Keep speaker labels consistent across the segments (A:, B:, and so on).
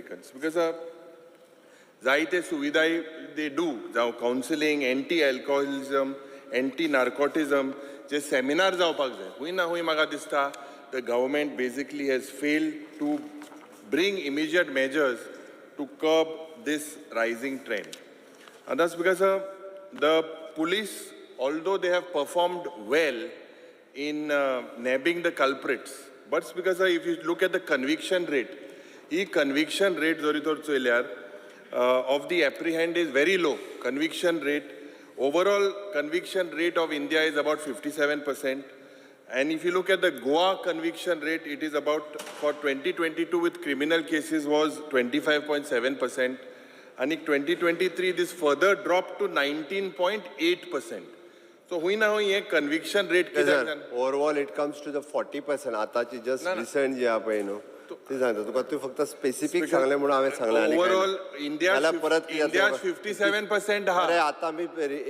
A: taken because जायते सुविधाय they do, जावं counselling, anti alcoholism, anti narcotism जे सेमिनार जावपाक जाय. खूंय ना खूंय म्हाका दिसता the government basically has failed to bring immediate measures to curb this rising trend. And that's because the police, although they have performed well in nabbing the culprits, but it's because if you look at the conviction rate, he conviction rate जरी तर चोयल्यार of the apprehend is very low. Conviction rate, overall conviction rate of India is about 57%. And if you look at the Goa conviction rate, it is about, for 2022 with criminal cases was 25.7%. And in 2023, this further dropped to 19.8%. So, हुंय ना हुंय हे conviction rate कित्याक जाण-
B: Overall it comes to the 40% आताची just
A: ना, ना.
B: Recent जे आहा पळय न्हू, ते सांगता तुका. तूं फक्त स्पेसिफीक सांगलें म्हणून हांवें सांगलें आनी कांय ना.
A: Overall, India,
B: जाल्यार परत कितें
A: India
B: जातलें?
A: 57%
B: अरे
A: आहा.
B: आतां आमी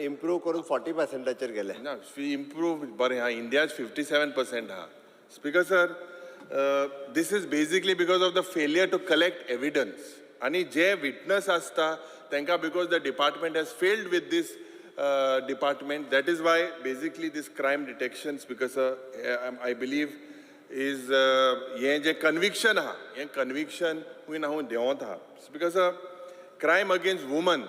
B: इम्प्रूव करून 40 पर्संटाचेर गेले.
A: ना, इम्प्रूव बरें आहा, India 57% आहा. Speaker sir, this is basically because of the failure to collect evidence आनी जे विटनस आसता तांकां, because the department has failed with this department, that is why basically this crime detection, because I believe is हें जें conviction आहा, हें conviction खूंय ना खूंय देंवत आहा. Because crime against woman,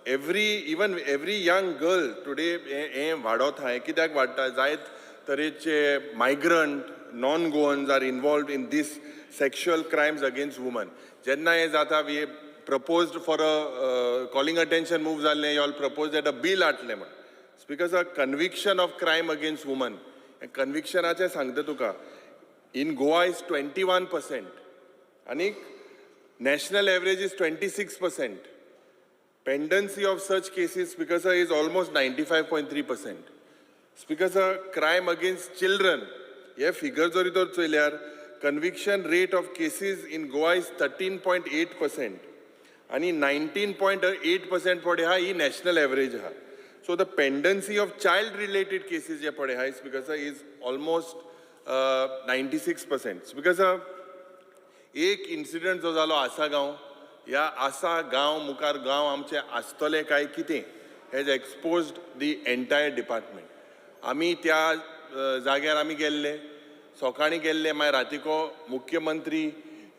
A: every even every young girl today, हें वाडत आहा. हें कित्याक वाडटा? जायत तरेचे migrant, non Goans are involved in this sexual crimes against woman. जेन्ना हें जाता, we proposed for a calling attention move जाल्लें, you all propose that a bill हाडलें म्हण. Because a conviction of crime against woman, कन्विक्शनाचें सांगता तुका, in Goa is 21% आनी national average is 26%. Pendency of such cases, Speaker sir, is almost 95.3%. Speaker sir, crime against children, hey figure जरी तर चोयल्यार conviction rate of cases in Goa is 13.8% आनी 19.8% पळय आहा, ही national average आहा. So the pendency of child related cases जे पळय आहा, Speaker sir, is almost 96%. Speaker sir, एक incident जो जालो आसा गांव, ह्या आसा गांव मुखार गांव आमचे आसतले काय कितें, has exposed the entire department. आमी त्या जाग्यार आमी गेल्ले, सकाळीं गेल्ले, मागीर रातीको मुख्यमंत्री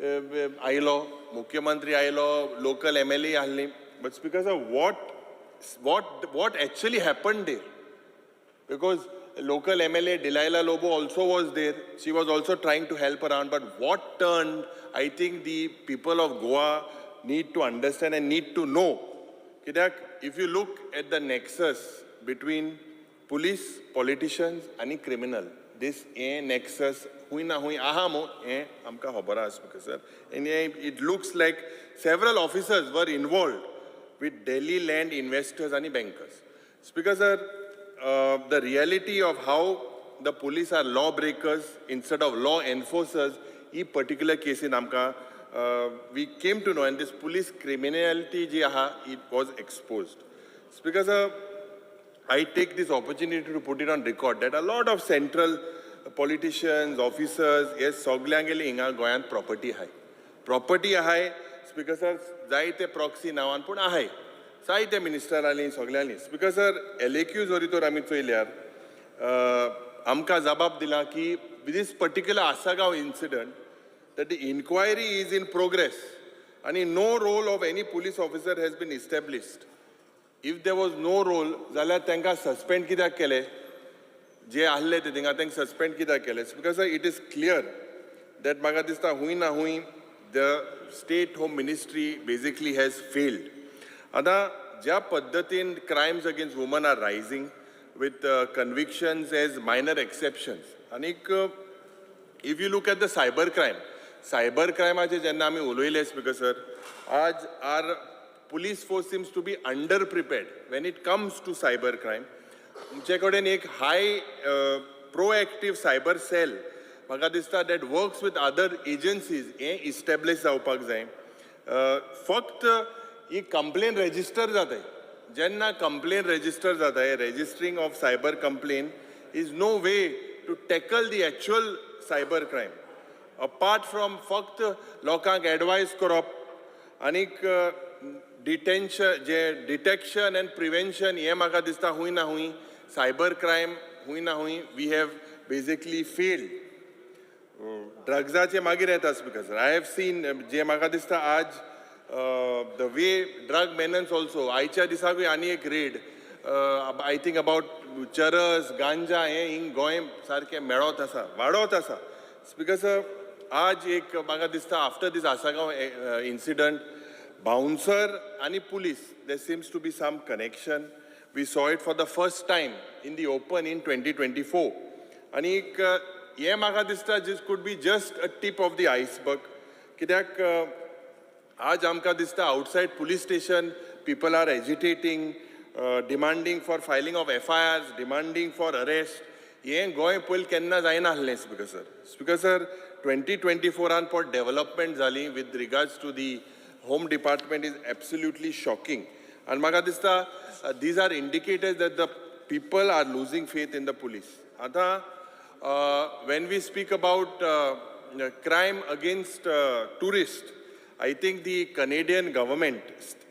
A: आयलो, मुख्यमंत्री आयलो, लोकल एमएलए आहली, but because of what actually happened there, because local MLA Delilah Lobo also was there. She was also trying to help around. But what turned, I think the people of Goa need to understand and need to know. कित्याक if you look at the nexus between police, politicians आनी criminal, this हे nexus खूंय ना खूंय आहा मू, हें आमकां खबर आसा, Speaker sir. And it looks like several officers were involved with Delhi land investors and bankers. Speaker sir, the reality of how the police are lawbreakers instead of law enforcers, he particular case in आमकां we came to know and this police criminality जी आहा, it was exposed. Speaker sir, I take this opportunity to put it on record that a lot of central politicians, officers, हे सगल्यांगेली हिंगा गोंयांत property आहाय, property आहाय. Speaker sir, जायते proxy नांवान पूण आहाय, जायते मिनिस्टरांनी सगल्यांनी. स्पीकर सर, एलएक्यू जरी तर आमी चोयल्यार आमकां जबाब दिला की this particular Assagao incident, that the inquiry is in progress आणि no role of any police officer has been established. If there was no role जाल्यार तांकां सस्पेंड कित्याक केले? जे आहले ते थिंगा तांकां सस्पेंड कित्याक केले? Because it is clear that म्हाका दिसता हूंय ना हूंय the state home ministry basically has failed. आतां ज्या पद्दतीन crimes against woman are rising with convictions as minor exceptions, आनीक if you look at the cyber crime, cyber क्रायमाचे जेन्ना आमी उलयले, स्पीकर सर, आज our police force seems to be under prepared when it comes to cyber crime. आमचे कडेन एक हाय प्रोएक्टीव cyber sale म्हाका दिसता that works with other agencies हें इस्टॅब्लिश जावपाक जाय. फक्त ही कंप्लेन रेजिस्टर जाताय, जेन्ना कंप्लेन रेजिस्टर जाताय, registering of cyber complain is no way to tackle the actual cyber crime. Apart from फक्त लोकांक एडवायस करप. आनीक detention J detection and prevention हें म्हाका दिसता हूंय ना हूंय सायबर क्रायम हूंय ना हूंय we have basically failed. ड्रग्साचे मागीर येता, Speaker sir. I have seen जे म्हाका दिसता आज the way drug menace also, आयच्या दिसाकूय आनी एक रेड, I think about चरस, गांजा, हें हिंग गोंय सारकें मेळत आसा, वाडत आसा. स्पीकर सर, आज एक म्हाका दिसता after this Assagao incident, bouncer आनी police, there seems to be some connection. We saw it for the first time in the open in 2024. आनी एक हें म्हाका दिसता this could be just a tip of the iceberg, कित्याक आज आमकां दिसता outside police station people are agitating, demanding for filing of FIRs, demanding for arrest. हें गोंय पयलीं केन्ना जायना आसलें, स्पीकर सर. स्पीकर सर, 2024रान पट डेवलपमेंट जाली with regards to the home department is absolutely shocking. आनी म्हाका दिसता these are indicators that the people are losing faith in the police. आतां when we speak about crime against tourist, I think the Canadian government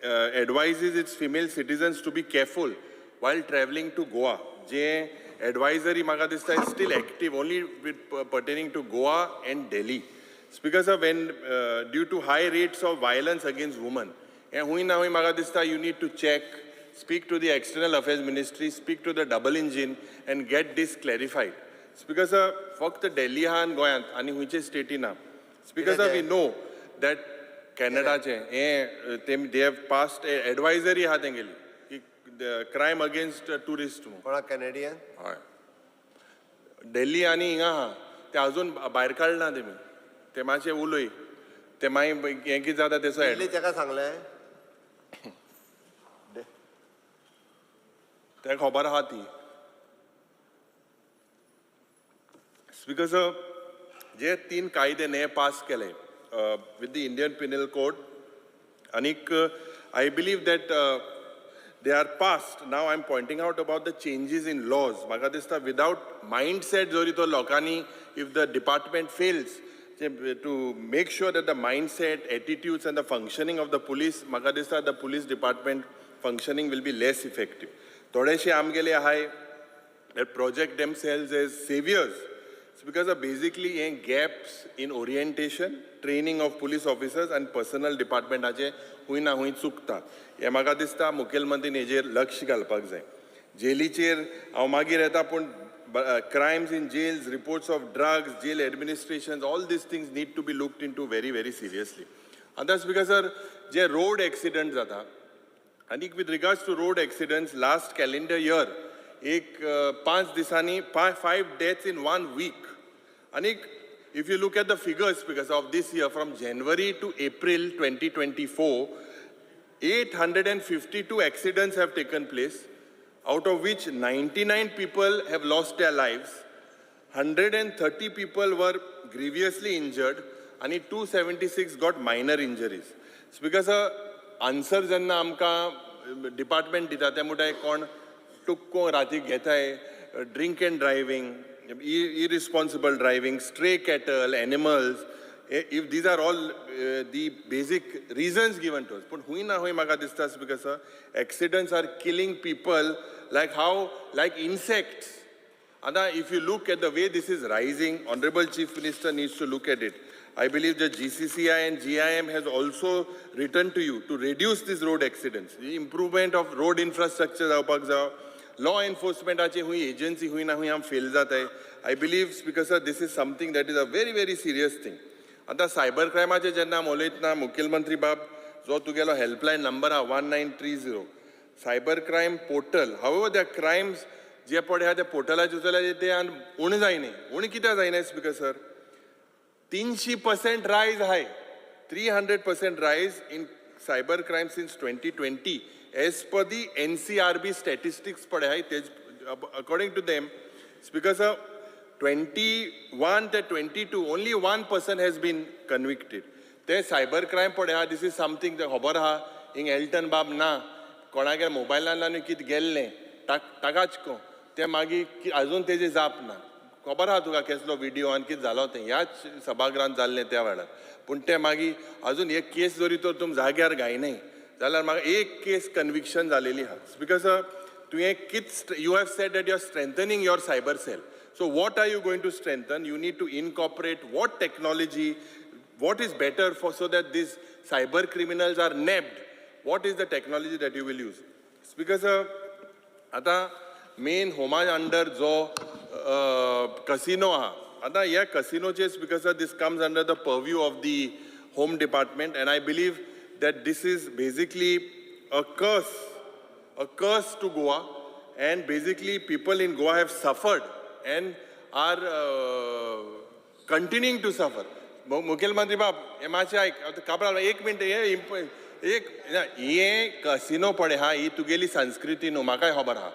A: advises its female citizens to be careful while traveling to Goa. J advisory म्हाका दिसता is still active only with pertaining to Goa and Delhi. Speaker sir, when due to high rates of violence against women, हें हूंय ना हूंय म्हाका दिसता you need to check, speak to the External Affairs Ministry, speak to the double engine and get this clarified. Speaker sir, फक्त दिल्ली आहा आनी गोंयांत आनी खंयचे स्टेटी ना. Speaker sir, we know that कॅनडाचें हें ते they have passed advisory आहा तेंगेली की क्रायम अगेन्स्ट ट्युरिस्ट म्हणून.
B: कोणा, कॅनेडियन?
A: हय, दिल्ली आनी हिंगा आहा, ते अजून भायर काडना तेमी. ते मातशे उलय, ते मागीर हें कितें जाता तेचो
B: दिल्ली ताका सांगलें.
A: तेका खबर आहा ती. स्पीकर सर, जे तीन कायदे ने पास केले with the Indian Penal Code आनीक I believe that they are passed. Now I am pointing out about the changes in laws. म्हाका दिसता विदाउट मायंडसेट जरी तो लोकांनी, if the department fails to make sure that the mindset, attitudes and the functioning of the police, म्हाका दिसता the police department functioning will be less effective. थोडेशे आमगेले आहाय that project themselves as saviors. It's because of basically हे gaps in orientation, training of police officers and personnel department हाचे हुंय ना हुंय चुकता. हें म्हाका दिसता मुखेलमंत्रीन हेजेर लक्ष घालपाक जाय. जेलीचेर हांव मागीर येता, पूण crimes in jails, reports of drugs, jail administration, all these things need to be looked into very very seriously. आतां स्पीकर सर, जे रोड एक्सिडंट जाता आनी with regards to road accidents, last calendar year एक 5 दिसांनी five deaths in one week. आनीक if you look at the figures because of this year, from January to April 2024, 852 accidents have taken place, out of which 99 people have lost their lives, 130 people were grievously injured, and 276 got minor injuries. Speaker sir, answer जेन्ना आमकां department दिता ते म्हणटाय कोण टुक्को राती घेताय, drink and driving, irresponsible driving, stray cattle, animals, if these are all the basic reasons given to us. पूण हुंय ना हुंय म्हाका दिसता, Speaker sir, accidents are killing people like how, like insects. आतां if you look at the way this is rising, Honorable Chief Minister needs to look at it. I believe the GCCI and GIM has also written to you to reduce these road accidents. The improvement of road infrastructure जावपाक जाव. Law enforcement हुंय agency हुंय ना हुंय आम fail जाताय. I believe, Speaker sir, this is something that is a very very serious thing. आतां cyber क्रायमाचेर जेन्ना आमी उलयतना, मुखेलमंत्री बाब, जो तुगेलो हेल्पलायन नंबर आहा 1930, cyber crime portal, however the crimes जे पळय आहा त्या पोर्टलाचेर जाल्यार ते आनी उणें जायना. उणें कित्याक जायना, स्पीकर सर? 300% रायज आहाय, 300% rise in cyber crime since 2020 as per the NCRB statistics पळय आहाय तेज according to them. Speaker sir, 21 ते 22, only one person has been convicted. ते सायबर क्रायम पळय आहा, this is something खबर आहा. हिंग एल्टन बाब ना, कोणागेर मोबायलान आनी कितें गेल्लें ताकाच को ते मागीर अजून तेजी जाप ना. खबर आहा तुका केसलो विडियो आनी कितें जालो तें ह्याच सभागृहांत जाल्लें त्या वेळार. पूण तें मागीर अजून एक केस जरी तर तुमी जाग्यार घायनाय जाल्यार म्हाका एक केस कन्विक्शन जालेली आहा. स्पीकर सर, तुवें कित you have said that you are strengthening your cyber cell. So what are you going to strengthen? You need to incorporate what technology, what is better for, so that these cyber criminals are nabbed. What is the technology that you will use? Speaker sir, आतां main होमा under जो casino आहा, आतां ह्या कसिनोचे, Speaker sir, this comes under the purview of the Home Department, and I believe that this is basically a curse to Goa, and basically people in Goa have suffered and are continuing to suffer. मुखेलमंत्री बाब, हे मातशें आयक. आतां काब्राल, एक minute. हे एक ना, हे कसिनो पळय हा, ही तुगेली संस्कृती न्हू, म्हाकाय खबर आहा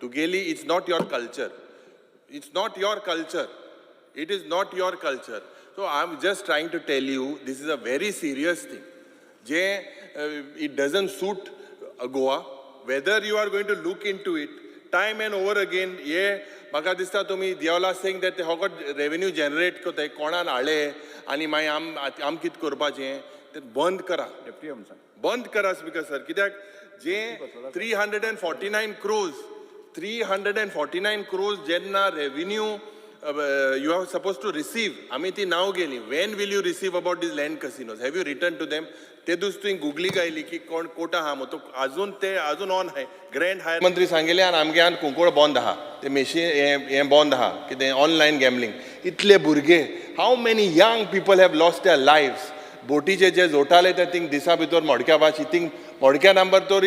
A: तुगेली. It's not your culture, it's not your culture, it is not your culture. So I am just trying to tell you, this is a very serious thing J it doesn't suit Goa. Whether you are going to look into it time and over again, हे म्हाका दिसता तुमी देवला Singh that ते फकत revenue generate करताय कोणान हाडले आनी मागीर आम कितें करपाचें तें बंद करा.
C: डेप्टी आमचा.
A: बंद करा स्पीकर सर, कित्याक जे 349 crores, 349 crores जेन्ना revenue you are suppose to receive, आमी ती नांव गेली. When will you receive about these land casinos? Have you written to them? ते दीस तुवें गुगलीक आयली की कोण कोटा आहा मग तो अजून ते अजून ऑन आहाय. ग्रँड हायर मंत्री सांगिल्ले आनी आमगे आनी कुंकळ बंद आहा ते मेशीन, हें हें बंद आहा कितें ऑनलायन गॅमलींग. इतले भुरगे, how many young people have lost their lives? बोटीचे जे जोटाले ते थिंग दिसा भितर मोडक्या भाशी थिंग मोडक्या नंबर तर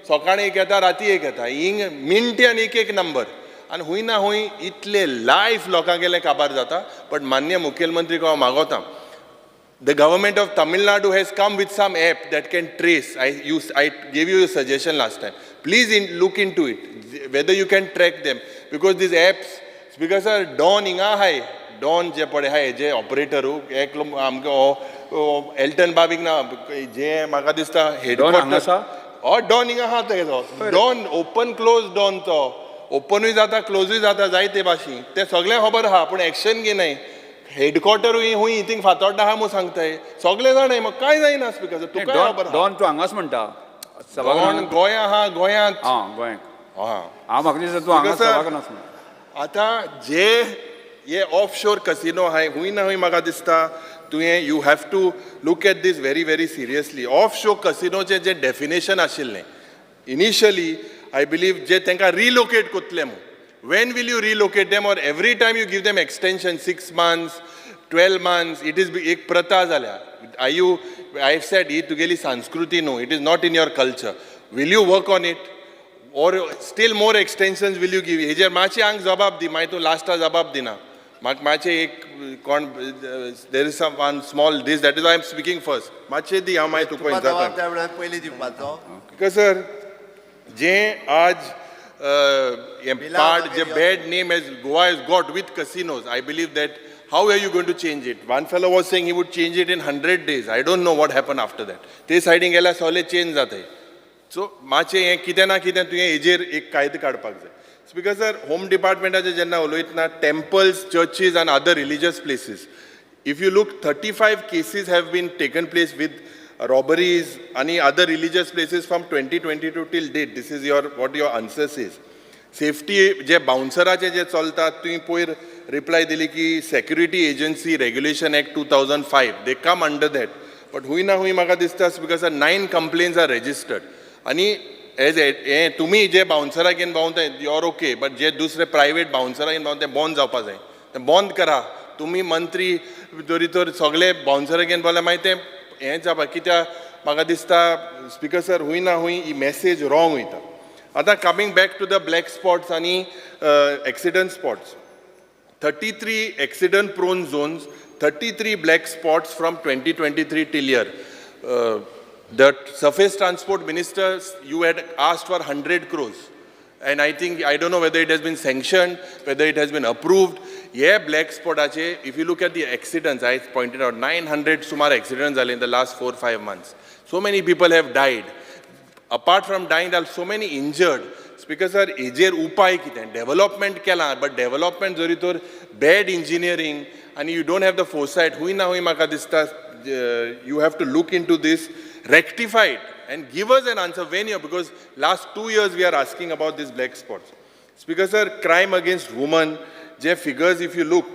A: सकाळी एक येता, राती एक येता, हिंग मिनट्यान एक एक नंबर आनी हुंय ना हुंय इतले लायफ लोकांगेले काबार जाता. बट मान्य मुखेलमंत्री हांव मागोता, the government of Tamil Nadu has come with some app that can trace. I gave you a suggestion last time. Please look into it, whether you can track them. Because these apps, because sir, Don हिंगा आहाय, don जे पळय आहाय जे operator एकलो आमकां हो Elton बाबीक ना जे म्हाका दिसता.
C: डॉन हांगा आसा?
A: हय, डॉन हिंगा आहा तेजो. डॉन ओपन क्लोज, डॉन तो ओपनूय जाता, क्लोजूय जाता, जायते भाशेन ते सगळें खबर आहा, पूण एक्शन घेनाय. हेडक्वॉर्टरूय हुंय थिंग फातोड्डा आहा म्हूण सांगताय, सगळे जाणाय, मग काय जायना स्पीकर, तुका खबर आहा.
C: डॉन तूं हांगाच म्हणटा?
A: डॉन
C: सभागृहात?
A: गोंया आहा, गोंयांत.
C: आं, गोंयांत.
A: हा.
C: हांव म्हाका दिसता तूं हांगा
A: Because, sir,
C: सभागृहात म्हणटा.
A: आतां जे हे ऑफ शोर कसिनो आहाय, हुंय ना हुंय म्हाका दिसता तुवें you have to look at this very very seriously. Offshore कसिनोचें जें डेफिनेशन आशिल्लें इनिशियली, I believe जे तांकां रिलोकेट करतले म्हूण, when will you relocate them, or every time you give them extension 6 months, 12 months, it is एक प्रथा जाल्या. I you I have said ही तुगेली संस्कृती न्हू, it is not in your culture. Will you work on it or still more extensions will you give? हेजेर मातशें हांग जबाब दी, मागीर तूं लास्टा जबाब दिना म्हाका. मातशें एक कोण there is some one small this, that is I am speaking first. मातशें दी, हांव मागीर तुका
B: तुका जबाब
A: विचारता.
B: त्या वेळार पयलीं दिवपाचो.
A: सर, जे आज हें
B: बिलां
A: पाड जे
B: वगैरे.
A: Bad name has Goa has got with casinos, I believe that how are you going to change it? One fellow was saying he would change it in 100 days. I don't know what happen after that. ते सायडीन गेल्यार सगळें change जाताय. So मातशें हें कितें ना कितें तुवें हेजेर एक कायदो काडपाक जाय. स्पीकर सर, होम डिपार्टमेंटाचें जेन्ना उलयतना, temples, churches and other religious places, if you look, 35 cases have been taken place with robberies and other religious places from 2022 till date. This is your what your answer says. Safety जे बाउन्सराचे जे चलता, तुवें पयर reply दिली की Security Agency Regulation Act 2005, they come under that. But हुंय ना हुंय म्हाका दिसता, because nine complaints are registered आनी as हें तुमी जे बाउन्सराक घेवन भोंवताय, you are okay, but जे दुसरे प्रायवेट बाउन्सराक घेवन भोंवता ते बंद जावपा जाय. तें बंद करा. तुमी मंत्री जरी तर सगळे बाउन्सराक घेवन भोंवल्यार मागीर तें हें जावपा कित्याक? म्हाका दिसता स्पीकर सर, हुंय ना हुंय ही मॅसेज रॉंग वयता. आतां coming back to the black spots आनी accident spots, 33 accident prone zones, 33 black spots from 2023 till year. The surface transport minister, you had asked for 100 crores. And I think, I don't know whether it has been sanctioned, whether it has been approved. Yeah, black spot, if you look at the accidents, I pointed out 900 सुमार accidents in the last 4, 5 months. So many people have died. Apart from dying, there are so many injured. Speaker sir, हेजेर उपाय कितें? Development केलां, but development जरी तर bad engineering आनी you don't have the foresight. हुंय ना हुंय म्हाका दिसता you have to look into this, rectify it and give us an answer when you, because last 2 years we are asking about this black spots. Speaker sir, crime against woman J figures, if you look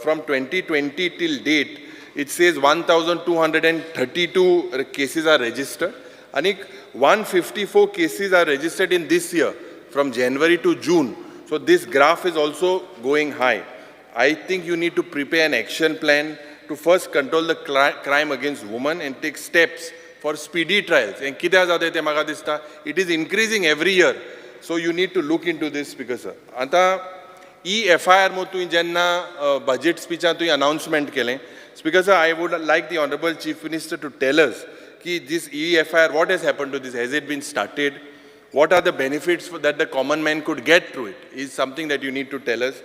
A: from 2020 till date, it says 1232 cases are registered आणि 154 cases are registered in this year from January to June. So this graph is also going high. I think you need to prepare an action plan to first control the crime against women and take steps for speedy trials. And कित्याक जाता तें म्हाका दिसता, it is increasing every year. So you need to look into this, Speaker sir. आतां E FIR मो तुवें जेन्ना budget स्पिचान तुवें अनाउन्समेंट केलें, Speaker sir, I would like the honourable Chief Minister to tell us की this e-FIR, what has happen to this? Has it been started? What are the benefits that the common man could get through it is something that you need to tell us.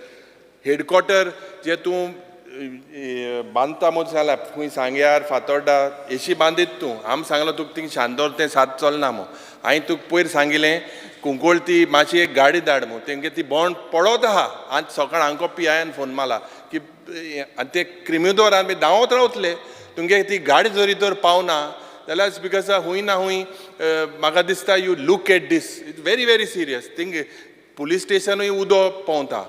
A: Headquarter जे तूं बांदता म्हूण सांगला खंय, सांग्यार, फातोर्डा एशी बांदीत तूं. आम सांगलो तुका, थिंग शांतोर तें सात चलना मू. हांवें तुका पयर सांगिलें, कुंकोळती मातशी एक गाडी धाड मू. तेंगे ती बोंड पडत आहा. आज सकाळ हांको पी आयन फोन मारला की आनी ते क्रिमिदोर आमी धांवत रावतले. तुमगे ती गाडी जरी तर पावना जाल्यार, because हूंय ना हूंय म्हाका दिसता you look at this, it's very very serious thing. Police स्टेशनूय उदो पोंवता.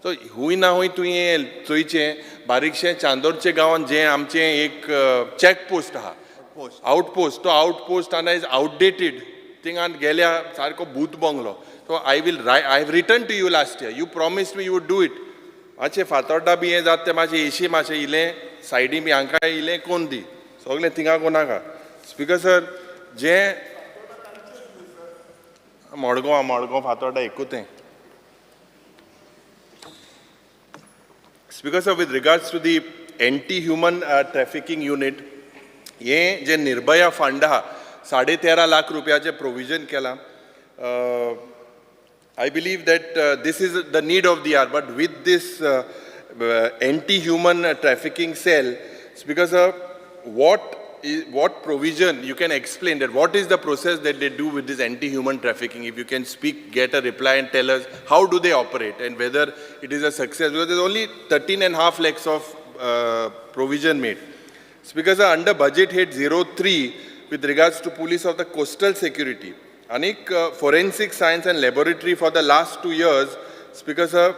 A: सो हूंय ना हूंय तुवें चोयचें बारीकशें. चांदोरचे गांवांत जें आमचें एक चॅक पोस्ट आहा, आउट पोस्ट, तो आउट पोस्ट आतां is outdated. थिंगान गेल्या सारको भूत bungalow. So I have written to you last year. You promise me you would do it. मातशें फातोड्डा बी हें जाता तें मातशें एशी मातशें इलें सायडी बी हांकां इलें कोन दी, सगळें थिंगा कोनाका. स्पिकर सर, जें मडगांव, मडगांव फातोड्डा एकूच तें. Speaker sir, with regards to the anti-human trafficking unit, हे जे निर्भया फंड आहा, 13.5 लाख रुपयाचें प्रोविजन केलां. I believe that this is the need of the hour, but with this anti-human trafficking cell, it's because of what provision you can explain that what is the process that they do with this anti-human trafficking? If you can speak, get a reply and tell us how do they operate and whether it is a success, because there's only 13 and a half lakhs of provision made. Speaker sir, under budget head 03, with regards to police of the coastal security, anik forensic science and laboratory for the last 2 years, Speaker sir,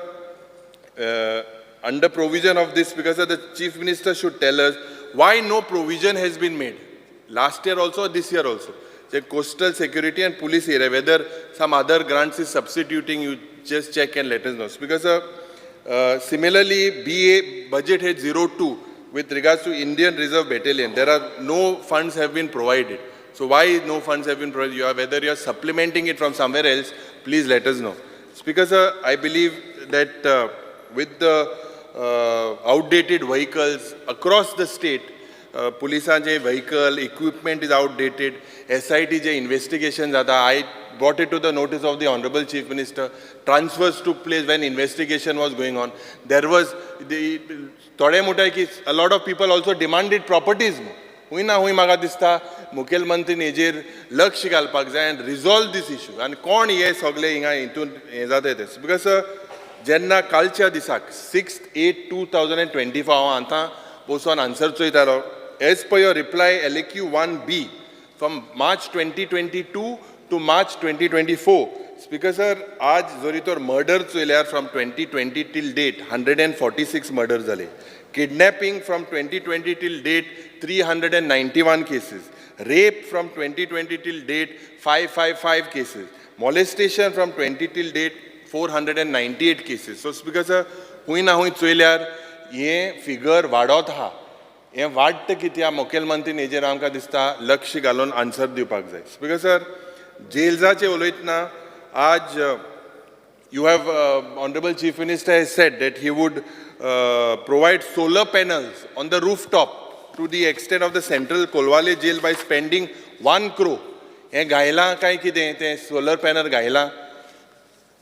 A: under provision of this, because the Chief Minister should tell us why no provision has been made. Last year also, this year also. The coastal security and police area, whether some other grants is substituting, you just check and let us know. Because similarly, BA budget head 02, with regards to Indian Reserve Battalion, there are no funds have been provided. So why no funds have been provided? Whether you are supplementing it from somewhere else, please let us know. Speaker sir, I believe that with the outdated vehicles across the state, पुलिसांचे vehicle, equipment is outdated, SIT J investigation जाता, I brought it to the notice of the Honorable Chief Minister. Transfers took place when investigation was going on. There was, the, थोडे म्हणटाय की a lot of people also demanded properties. हुंय ना हुंय म्हाका दिसता मुखेलमंत्रीन हेजेर लक्ष घालपाक जाय आनी रिजॉल्व दीस इशू आनी कोण हे सगळे हिंगा हितून हें जाता तें. Because जेन्ना कालच्या दिसाक 6/8/2025 हांव आतां बसून answer चोयतालो, as per your reply LAQ 1B from March 2022 to March 2024, Speaker sir, आज जरी तर murder चोयल्यार from 2020 till date 146 murder जाले. Kidnapping from 2020 till date 391 cases, rape from 2020 till date 555 cases, molestation from 20 till date 498 cases. So Speaker sir, हुंय ना हुंय चोयल्यार हें figure वाडत आहा. हें वाडटा कित्याक? मुखेलमंत्रीन हेजेर आमकां दिसता लक्ष घालून आन्सर दिवपाक जाय. स्पिकर सर, जेल्साचें उलयतना आज you have Honorable Chief Minister has said that he would provide solar panels on the rooftop to the extent of the central Colvale jail by spending 1 crore. हें घायलां काय कितें तें सोलर पॅनल घायलां?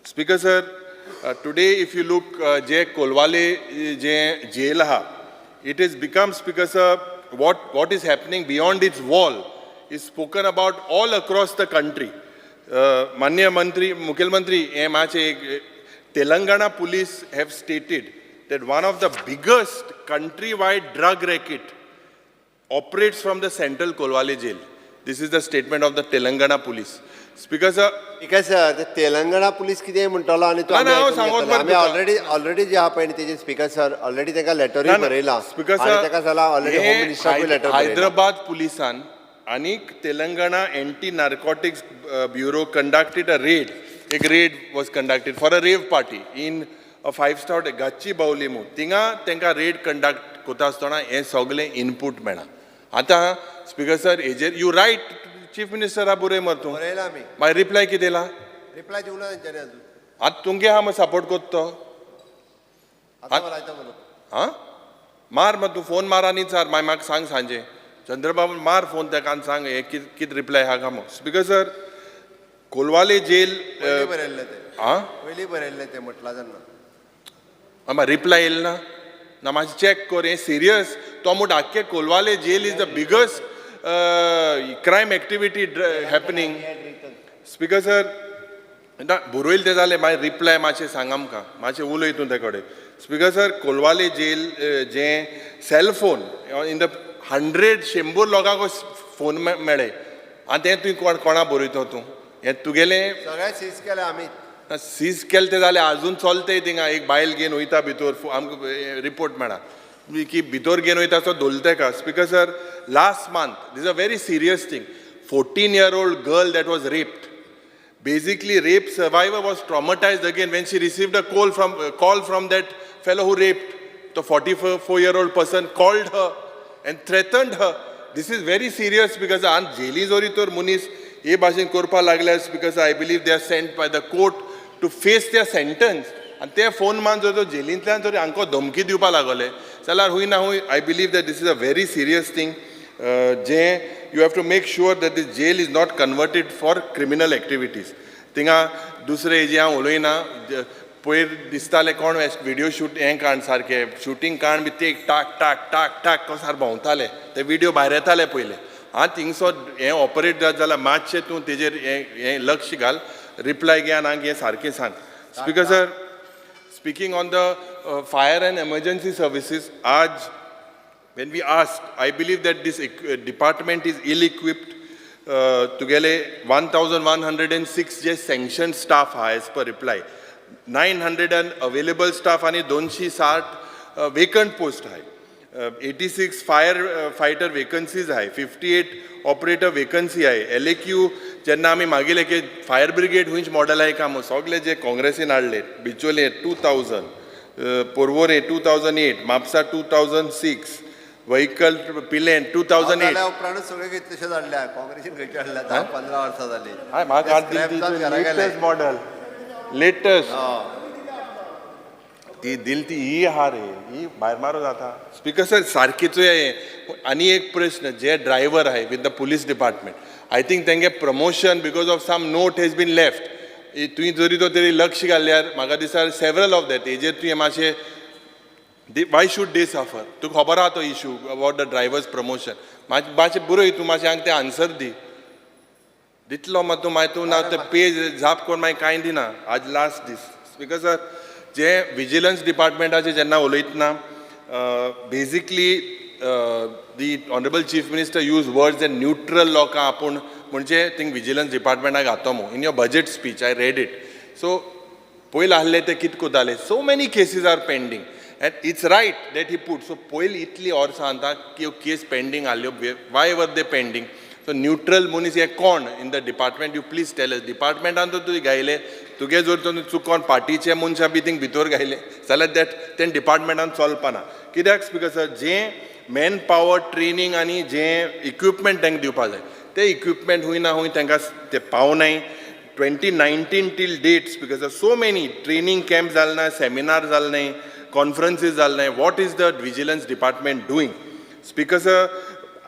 A: Speaker sir, today if you look, जे कोलवाले जे jail आहा, it is become, Speaker sir, what is happening beyond its wall. is spoken about all across the country. माननीय मंत्री, मुखेलमंत्री, हें मातशें एक, Telangana police have stated that one of the biggest country wide drug racket operates from the Central Colvale Jail. This is the statement of the Telangana police. Speaker sir,
B: ठीक आहे sir, ते Telangana police कितें म्हणटलो आनी तो
A: ना,
B: आमी
A: ना, हांव
B: आयकून
A: सांगोत
B: घेतले.
A: बरें
B: आमी
A: तुका.
B: ऑलरेडी ऑलरेडी जे आहा पळय न्ही तेजे स्पीकर सर, ऑलरेडी तांकां लेटरूय बरयला
A: स्पीकर
B: आनी ताका जाल्यार ऑलरेडी होम
A: हे
B: मिनिस्टराकूय लेटर बरयला.
A: हैदराबाद पुलिसान आनी Telangana Anti Narcotics Bureau conducted a raid. एक raid was conducted for a rave party in a five star Gachibowli म्हूण. थिंगा तांकां रेड कंडक्ट करता आसतना हें सगलें इनपूट मेळ्ळां. आतां स्पीकर सर, हेजेर you right, chief मिनिस्टरा बरय मरे तूं.
B: बरयला आमी.
A: मागीर रिप्लाय कितें दिला?
B: रिप्लाय दिवना तेंच्यांनी अजून.
A: आतां तुमगे आहा मरे सपोर्ट करता तो.
B: आतां लायता म्हणून.
A: आं, मार मग तूं फोन मार आनी चार, मागीर म्हाका सांग सांजे. चंद्रबाबू, मार फोन ताका आनी सांग हे कित कित रिप्लाय आहा काय म्हूण. Speaker sir, Colvale jail.
B: पयलीं बरयल्लें तें.
A: आं.
B: पयलीं बरयल्लें तें म्हटलां तेन्ना.
A: आं, रिप्लाय येयलो ना? ना, मातशें चॅक कर, हें सिरियस. तो म्हणटा आख्खे Colvale jail is the biggest crime activity happening. Speaker sir, ना बरयलें तें जालें, मागीर रिप्लाय मातशें सांग आमकां, मातशें उलय तूं ते कडेन. स्पीकर सर, कोलवाले जेल जें cellphone in the hundred, 100 लोकांक फोन मेळ्ळे आनी तें तुवें कोण कोणा बरयतो तूं हें तुगेलें?
B: सगळें सीज केलें आमी.
A: सीज केलें तें जालें, आजून चलताय थिंगा. एक बायल घेवन वयता भितर, आमकां रिपोर्ट मेळ्ळा की भितर घेवन वयता सो धरलो तेका. Speaker sir, last month, this a very serious thing, 14-year-old girl that was raped. Basically, rape survivor was traumatized again when she received a call from that fellow who raped. The 44-year-old person called her and threatened her. This is very serious because आन jelly जरी तर मनीस हे भाशेन करपाक लागल्यार, because I believe they are sent by the court to face their sentence, आनी ते फोन मान जर तो जेलींतल्यान जर हांकां धमकी दिवपाक लागले जाल्यार हूंय ना हूंय, I believe that this is a very serious thing जें you have to make sure that this jail is not converted for criminal activities. थिंगा दुसरे हेजे हांव उलयना. पयर दिसताले कोण विडियो शूट हें काण सारकें शुटींग काण बी ते टाक टाक टाक टाक कसो भोंवताले, ते विडियो भायर येताले पयले. आं, थिंगसो हें ऑपरेट जात जाल्यार मातशें तूं तेजेर हें हें लक्ष घाल, रिप्लाय घे आनी हें सारकें सांग. Speaker sir, speaking on the fire and emergency services, आज when we asked, I believe that this department is ill-equipped. तुगेले 1106 जे सँक्शन स्टाफ आहा as per reply, 900 and available staff आनी 260 वेकंट पोस्ट आहाय. 86 फायर फायटर वेकन्सीज आहाय, 58 operator vacancy आहाय. एलएक्यू जेन्ना आमी मागिले की फायर ब्रिगेड खंयच मॉडल आहाय काय म्हूण, सगळे जे काँग्रेसीन हाडले, बिचोले 2000, Porvorim 2008, Mapusa 2006, vehicle Pilerne 2008.
B: जाल्या उपरांतच सगळे कितलेशेच हाडल्या. काँग्रेसीन खंयचे हाडल्या? 10-15 वर्सां जाली.
A: हाय, म्हाका
B: ते scrap जावन घरा गेले.
A: लेटेस्ट मॉडल, लेटेस्ट ती दिल ती ही आहा रे, ही भायर मारो जाता. स्पीकर सर, सारकीच हें. आनी एक प्रश्न, जे ड्रायव्हर आहाय with the police department, I think तेंगे promotion because of some note has been left. तुवें जरी तो तरी लक्ष घाल्यार म्हाका दिसता सेवरल ऑफ that हेजेर तुवें मातशें, why should they suffer? तुका खबर आहा तो issue about the drivers promotion. मातशें बरय तूं मातशें हांगा तें आन्सर दी. दितलो मात तूं मागीर तूं ना ते पेज जाप कोण मागीर कांय दिना. आज लास्ट दीस. स्पीकर सर, जे विजिलन्स डिपार्टमेंटाचे जेन्ना उलयतना, basically the honourable chief minister use words and neutral लोकां आपूण म्हणजे थिंग विजिलन्स डिपार्टमेंटाक घातो म्हूण. In your budget speech I read it. So पयलीं आहले ते कितें करताले? So many cases are pending and it's right that he put. So पयलीं इतली वर्सां आतां त्यो केस pending आहल्यो, why were they pending? So neutral मनीस हे कोण in the department, you please tell us. डिपार्टमेंटान तर तुवें घायले तुगे, जर तुवें चुकोन पार्टीचे मनशां बी थिंग भितर घायले जाल्यार that तें डिपार्टमेंटान चलपाना. कित्याक स्पीकर सर, जें मॅन पावर ट्रेनींग आनी जें इक्विपमेंट तांकां दिवपा जाय, ते इक्विपमेंट हूंय ना हूंय तांकां ते पावनाय. 2019 till date, because so many training camp जाले ना, सेमिनार जाले नाय, कॉन्फरन्सीस जाले नाय. What is the vigilance department doing? Speaker sir,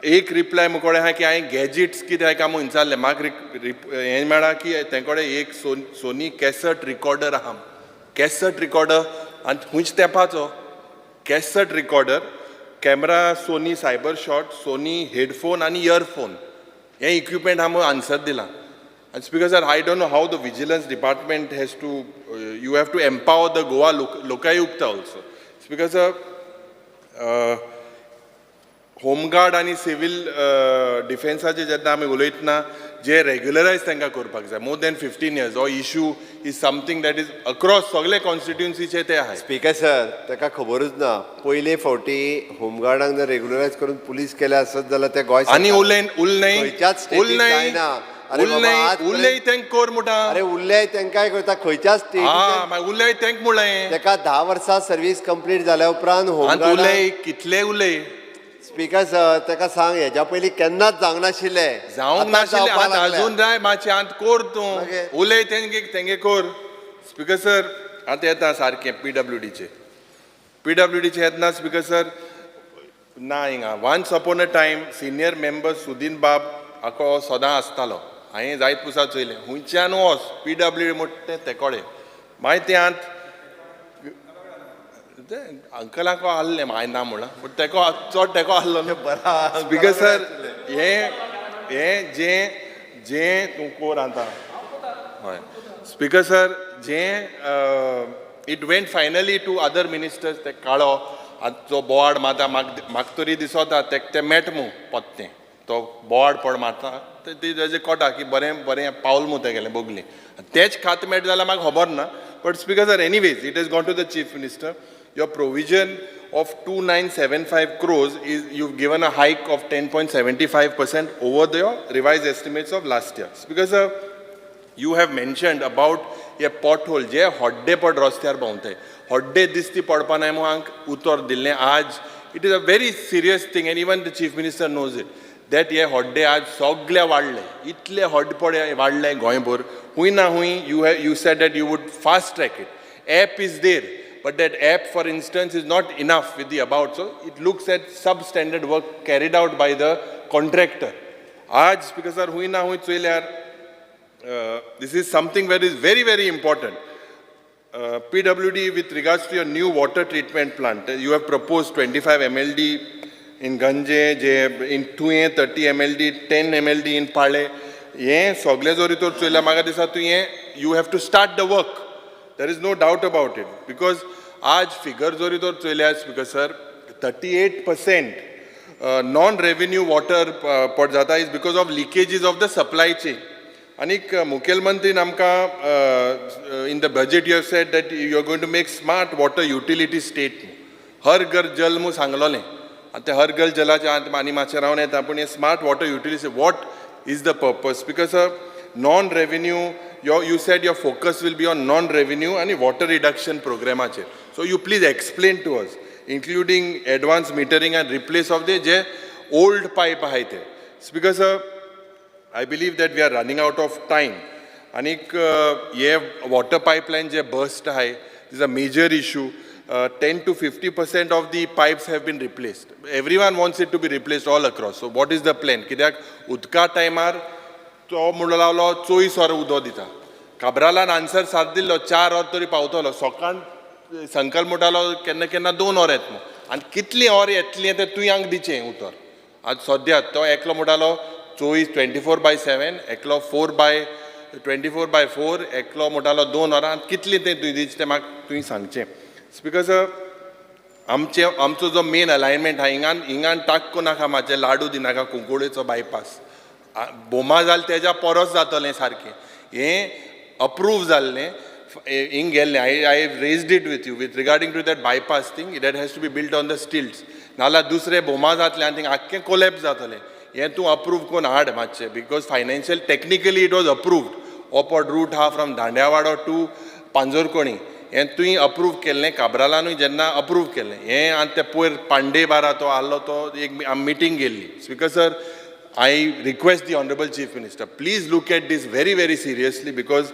A: एक रिप्लाय मुकोडे आहा की हांवें गॅजेट्स कितें आहा काय म्हूण विचारलें. म्हाका हें मेळ्ळां की तें कडेन एक सोनी कॅसट रिकॉर्डर आहा. कॅसट रिकॉर्डर आनी खंयच तेंपाचो cassette recorder, camera Sony cyber shot, Sony headphone आनी इयरफोन. हें इक्विपमेंट आहा म्हणून आन्सर दिलां. आनी Speaker sir, I don't know how the vigilance department has to, you have to empower the Goa Lokayukta also. Speaker sir, home guard आनी civil डिफेन्साचे जेन्ना आमी उलयतना जे रेग्युलरायज तांकां करपाक जाय. मोर दॅन 15 इयर्स हो issue is something that is across सगळे कॉन्स्टिट्युन्सीचे ते आहाय.
B: स्पीकर सर, ताका खबरूच ना. पयले फावटी होमगार्डांक जर रेग्युलरायज करून पुलीस केले आसत जाल्यार ते गोंय
A: आनी
B: सरकार-
A: उलय उलय
B: खंयच्याच स्टेटीक
A: उलय
B: जायना. अरे बाबा,
A: उलय
B: आजपर्यंत-
A: उलय तेंक कर म्हणटा.
B: अरे, उरले तेंकाय करता खंयच्याच
A: हा
B: स्टेटीक.
A: मागीर उलय तेंक म्हणलें.
B: तेका 10 वर्सां सर्वीस कंप्लीट जाल्या उपरांत
A: आनी
B: होमगार्ड.
A: उलय, कितले उलय.
B: स्पीकर सर, तेका सांग, हेज्या पयलीं केन्नाच जावंक नाशिल्लें.
A: जावंक
B: आतां
A: नाशिल्लें.
B: जावपाक
A: आतां
B: लागल्या.
A: अजून जाय मातशें आतां कोर तूं.
B: मागीर?
A: उलय तेंगे तेंगे कोर. स्पीकर सर, आतां येता सारकें पीडब्ल्यूडीचे. पीडब्ल्यूडीचे येतना स्पीकर सर, ना हिंगा once upon a time senior member Sudin बाब हाको सदां आसतालो. हांवें जायत पुसा चोयलें, हुंयच्यान वच पीडब्ल्यू डी म्हणटा तें तेकोडे. मागीर तें आत ते अंकलाक आहलें, हांवें ना म्हणलां, बट तेको चड तेको आहलो न्हू. स्पीकर सर, हें हें जें जें तूं कोर आतां. हय स्पीकर सर, जें it went finally to other ministers. ते काळो आतां जो बोवाड मारता, म्हाका तरी दिसता तेक तें मेट मू पोत्तें. तो बोवाड पड मारता ते तेजें कोटा की बरें बरें पावल मू तेगेलें बगलें. तेच खात मेट जाल्यार म्हाका खबर ना. But Speaker sir, anyways, it has gone to the Chief Minister. Your provision of 2975 crores is, you've given a hike of 10.75% over the revised estimates of last year. Because you have mentioned about a pothole जे हड्डे पड रस्त्यार भोंवते, हड्डे दिसती पडपा नाय म्हणून हांक उतर दिल्लें. आज it is a very serious thing and even the Chief Minister knows it, that हे हड्डे आज सगळे वाडले. इतले हड्डे पड वाडले गोंयभर हुंय ना हुंय. You said that you would fast track it. App is there, but that app, for instance, is not enough with the about. So it looks at substandard work carried out by the contractor. आज Speaker sir, हुंय ना हुंय चोयल्यार this is something that is very, very important. PWD, with regards to your new water treatment plant, you have proposed 25 MLD in Ganje, J in Tuye 30 MLD, 10 MLD in Pale. हें सगळें जरी तर चोयल्यार म्हाका दिसता तुवें you have to start the work. There is no doubt about it, because आज figure जरी तर चोयल्यार, Speaker sir, 38% non revenue water पड जाता is because of leakages of the supply chain. आनीक मुखेलमंत्रीन आमकां in the budget you have said that you are going to make smart water utility state. हर घर जल म्हूण सांगलोलें. आनी ते हर घर जलाचे आतां आनी मातशें रावन येता, पूण हे smart water utility, what is the purpose? Because non revenue, you said your focus will be on non revenue आनी वॉटर रिडक्शन प्रोग्रामाचेर. So you please explain to us, including advance metering and replace of the J old pipe आहाय ते. Speaker sir, I believe that we are running out of time. आनीक हे water pipeline जे burst आहाय is a major issue. 10 to 50% of the pipes have been replaced. Everyone wants it to be replaced all across. So what is the plan? कित्याक उदका टायमार तो म्हणून लागलो 24 वरां उदक दिता. काब्रालान आन्सर साथ दिल्लो, 4 वर तरी पावतलो. सकाळ संकल्प म्हणटालो केन्ना केन्ना 2 वर येत म्हूण. आनी कितलीं वर येतलीं तें तुवें आमकां दिचें उतर. आतां सद्या तो एकलो म्हणटालो 24, 24/7, एकलो four by 24/4, एकलो म्हणटालो 2 वरां. कितलीं तें तुवें दिचें तें म्हाका तुवें सांगचें. स्पीकर सर, आमचे आमचो जो मेन अलायनमेंट आहा, हिंगान हिंगान टाक्को नाका, मातशें लाडू दिनाका. कुंकळेचो बायपास बोमा जाल तेज्या परस जातलें सारकें. हें अप्रूव जाल्लें, हिंग गेल्लें. I raised it with you with regarding to that bypass thing that has to be built on the stilts. नाल्यार दुसरें बोमा जातलें आनी थिंग आख्खें कोलॅप्स जातलें. हें तूं अप्रूव करून हाड मातशें, because financial technically it was approved. ओपड root आहा फ्रॉम दांड्यावाडो टू पांजोरकोणी, हें तुवें अप्रूव केल्लें. काब्रालानूय जेन्ना अप्रूव केल्लें हें. आनी ते पयर पांडे बारा तो आहलो, तो एक आमी मिटींग गेल्ली. Speaker sir, I request the Honorable Chief Minister, please look at this very, very seriously, because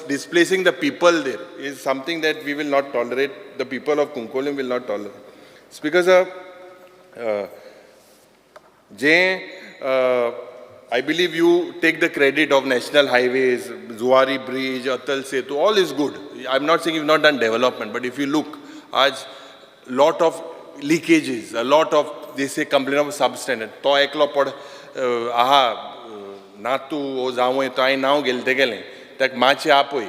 A: displacing the people there is something that we will not tolerate, the people of Cuncolim will not tolerate. Speaker sir, J I believe you take the credit of national highways, Zuari Bridge, Atal Setu, all is good. I'm not saying you've not done development, but if you look, आज lot of leakages, a lot of, they say, complaint of substandard. तो एकलो पड आहा नातू वो जावंय, तो हांवें नांव घेतलें तेगेलें, ताका मातशें आपय,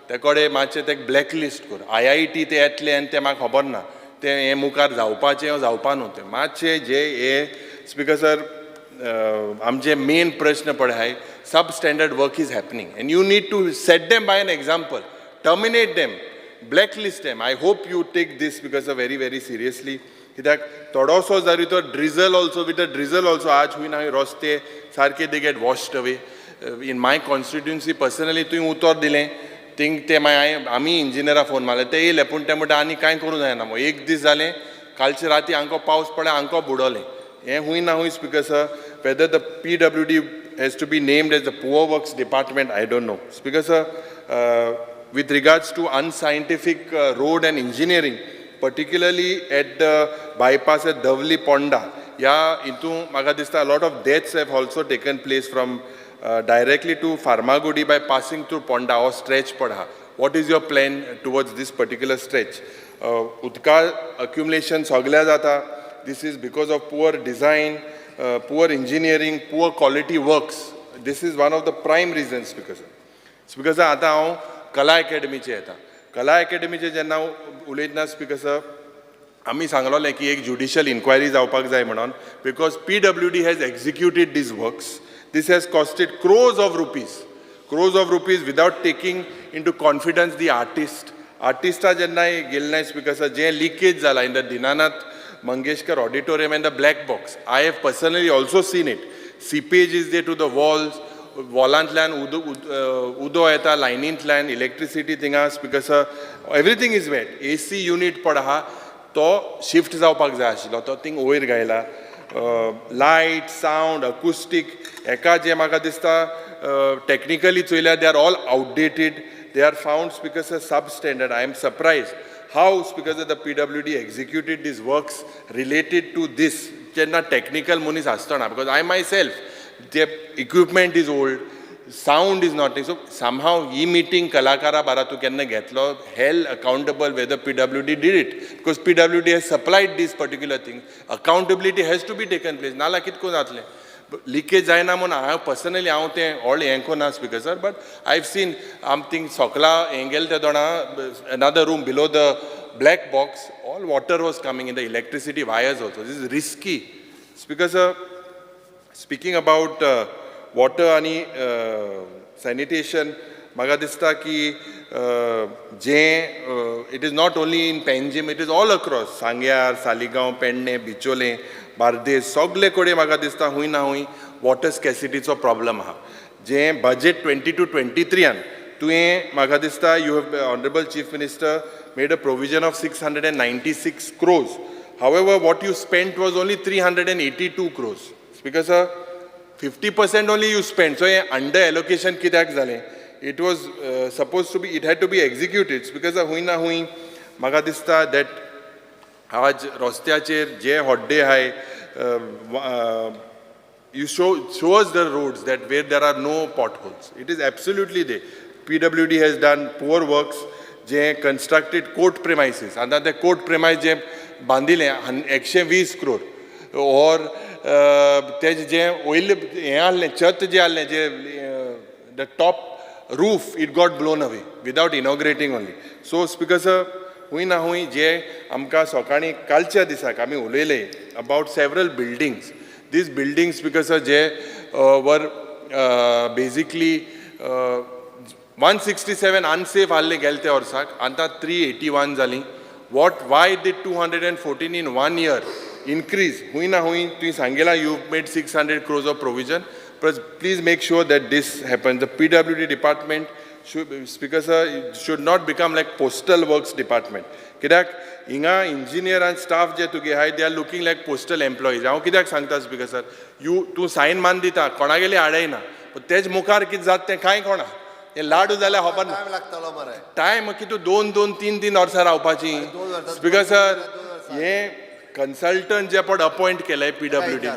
A: ते कडेन मातशें ताका ब्लॅकलिस्ट कर. आयआयटी ते येतले आनी तें म्हाका खबर ना, तें हें मुखार जावपाचें जावपा न्हू. तें मातशें जे हे स्पिकर सर, आमचे मेन प्रश्न पळय आहाय, sub standard work is happening and you need to set them by an example, terminate them, blacklist them. I hope you take this because a very very seriously, कित्याक थोडोसो जरी तो drizzle also, with a drizzle also आज हुंय ना हुंय रस्ते सारके they get washed away. In my constituency personally तुवें उतर दिलें थिंग, ते मागीर हांवें आमी इंजिनियरा फोन मारले, ते येयले, पूण ते म्हणटा आनी कांय करूं जायना. मग एक दीस जालें, कालचे राती हांकां पावस पडले, हांकां बुडवलें. हें हुंय ना हुंय, Speaker sir, whether the PWD has to be named as the poor works department, I don't know. Speaker sir, with regards to unscientific road and engineering, particularly at the bypass at Davli Ponda, ह्या हितून म्हाका दिसता lot of deaths have also taken place from directly to Farmagudi by passing through Ponda हो stretch पड आहा. What is your plan towards this particular stretch? उदका accumulation सगल्या जाता. This is because of poor design, poor engineering, poor quality works. This is one of the prime reasons, Speaker sir. Speaker sir, आतां हांव कला एकेडमीचे येता. कला एकेडमीचे जेन्ना हांव उलयतना, स्पिकर सर, आमी सांगलोलें की एक ज्युडिशियल इन्क्वायरी जावपाक जाय म्हणून, because PWD has executed these works. This has costed crores of rupees, crores of rupees, without taking into confidence the artist. आर्टिस्टा जेन्ना गेले ना, स्पिकर सर, जें लिकेज जाला in the Dinanath Mangeshkar Auditorium and the black box, I have personally also seen it. Seepage is there to the walls. वॉलांतल्यान उदो येता, लायनींतल्यान electricity थिंगा, Speaker sir, everything is wet. AC unit पड आहा, तो shift जावपाक जाय आशिल्लो, तो थिंग वयर घायला. लायट, सावंड, अकुस्टीक हेका जें म्हाका दिसता technically चोयल्यार they are all outdated, they are found, Speaker sir, sub standard. I am surprise how, Speaker sir, the PWD executed these works related to this जेन्ना टॅक्निकल मनीस आसतना, because I my self, ते equipment is old, sound is not. So somehow he meeting कलाकारा बारा तूं केन्ना घेतलो, held accountable whether PWD did it, because PWD has supplied this particular thing. Accountability has to be taken place, नाल्यार कितें करून जातलें? लिकेज जायना म्हणून हांव पर्सनली हांव तें व्हडलें हें करिना, Speaker sir, but I have seen आम थिंग सोकला हें गेले ते दोणा, another room below the black box, all water was coming in the electricity wires also. This is risky, Speaker sir. Speaking about water आनी सॅनिटेशन, म्हाका दिसता की जें it is not only in Panjim, it is all across सांग्यार, सालिगांव, पेडणे, बिचोले, बार्देस, सगले कडेन म्हाका दिसता हूंय ना हूंय वॉटर स्कॅसिटीचो प्रॉब्लम आहा. जें बजट 22-23यान तुवें म्हाका दिसता you have, Honourable Chief Minister, made a provision of 696 crores. However, what you spent was only 382 crores. Speaker sir, 50% only you spent. So hey under allocation कित्याक जालें? It was supposed to be, it had to be executed. Because हूंय ना हूंय म्हाका दिसता that आज रस्त्याचेर जे होड्डे आहाय, you show us the roads that where there are no potholes. It is absolutely there. PWD has done poor works, J constructed court premises. आतां ते कोर्ट प्रेमायस जे बांदिले 120 क्रोर और तेजें जें वयलें हें आहलें, छत जें आहलें, जे the top roof, it got blown away without inaugurating only. So Speaker sir, हूंय ना हूंय जे आमकां सकाळीं कालच्या दिसाक आमी उलयले about several buildings, these buildings, Speaker sir, J were basically 167 unsafe आहले गेले त्या वर्साक, आतां 381 जालीं. What, why did 214 in one year increase? हूंय ना हूंय तुवें सांगिलां you made 600 crores of provision. Please make sure that this happens. The PWD department should, Speaker sir, should not become like postal works department, कित्याक हिंगा engineer आनी staff जे तुगे आहाय, they are looking like postal employees. हांव कित्याक सांगता, speaker sir, you तूं sign मान दिता, कोणागेली हाडयना, पूण तेज मुखार कितें जाता तें कांय कोणा हें लाडू जाल्यार खबर ना.
B: टायम लागतलो मरे.
A: टायम कितू, दोन दोन तीन तीन वर्सां रावपाची.
B: 2 वर्सां,
A: स्पिकर सर,
B: 2 वर्सां.
A: हे कन्सल्टंट जे पळय अपॉयंट केले पीडब्ल्यूडी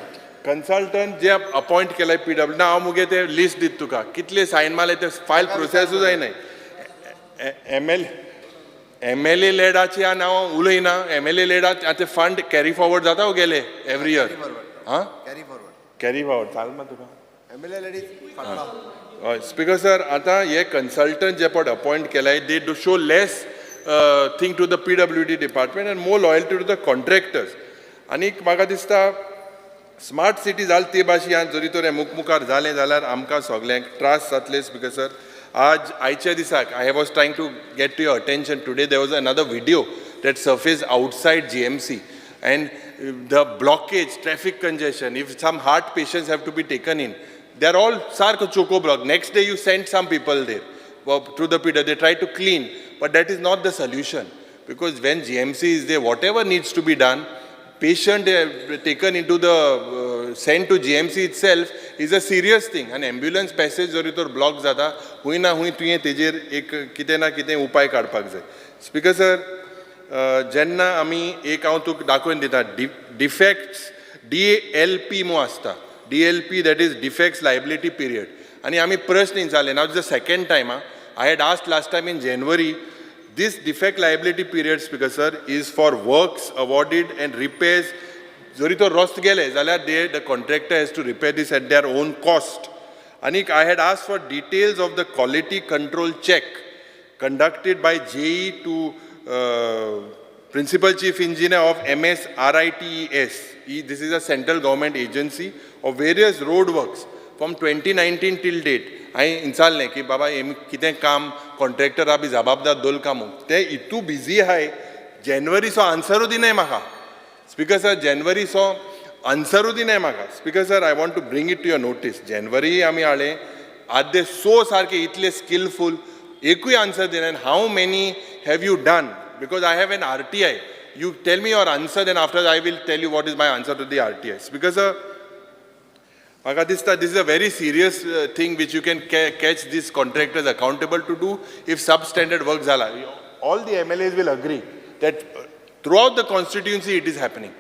A: कन्सल्टंट जे अपॉयंट केले पीडब्ल्यू ना, हांव मुगे ते लिस्ट दित तुका, कितले सायन मारले ते फायल प्रोसेसूय जायनाय. एमएलए लेडाचे आनी हांव उलयना. एमएलए लेडात आतां फंड कॅरी फॉरवर्ड जाता वो गेले एवरी इयर? आं.
B: Carry forward.
A: कॅरी फॉरवर्ड चाल मा तुका.
B: MLA ladies.
A: हय स्पीकर सर, आतां हे कन्सल्टंट जे पळय अपॉयंट केलाय, they do show less thing to the PWD department and more loyalty to the contractors. आनीक म्हाका दिसता स्मार्ट सिटी जाल ते भाशेन जरी तर हें मुखार जालें जाल्यार आमकां सगल्यांक त्रास जातले. स्पीकर सर, आज आयच्या दिसाक I was trying to get to your attention today, there was another video that surface outside GMC and the blockage, traffic congestion, if some heart patients have to be taken in, they are all सारको choco block. Next day you send some people there through the Peter, they try to clean, but that is not the solution, because when GMC is there, whatever needs to be done, patient taken into the sent to GMC itself is a serious thing. And ambulance passage जरी तर block जाता, हुंय ना हुंय तुवें तेजेर एक कितें ना कितें उपाय काडपाक जाय. स्पीकर सर, जेन्ना आमी एक हांव तुका दाखोवन दिता, डिफेक्ट्स डीएलपी मो आसता, DLP, that is defects liability period. आनी आमी प्रश्न विचारले. Now the second time I had asked last time in January. This defect liability period, Speaker sir, is for works awarded and repairs. जरी तो रस्तो गेले जाल्यार they the contractor has to repair this at their own cost. आनीक I had asked for details of the quality control check conducted by JE to Principal Chief Engineer of MSRITES. This is a central government agency of various road works from 2019 till date. हांवें विचारलें की बाबा हें कितें काम कॉन्ट्रॅक्टरा बी जबाबदार दोल काम ते इतू बिजी आहाय, जेनवरी सो आन्सरूय दिनाय म्हाका. स्पीकर सर, जेनवरी सो आन्सरूय दिनाय म्हाका. Speaker sir, I want to bring it to your notice. January आमी हाडलें, आद्य सो सारके इतले स्किलफूल एकूय आन्सर दिना. How many have you done? Because I have an RTI. You tell me your answer, then after I will tell you what is my answer to the RTI. Speaker sir, म्हाका दिसता this is a very serious thing which you can catch these contractors accountable to do if sub standard work जाला. All the MLAs will agree that throughout the constituency it is happening.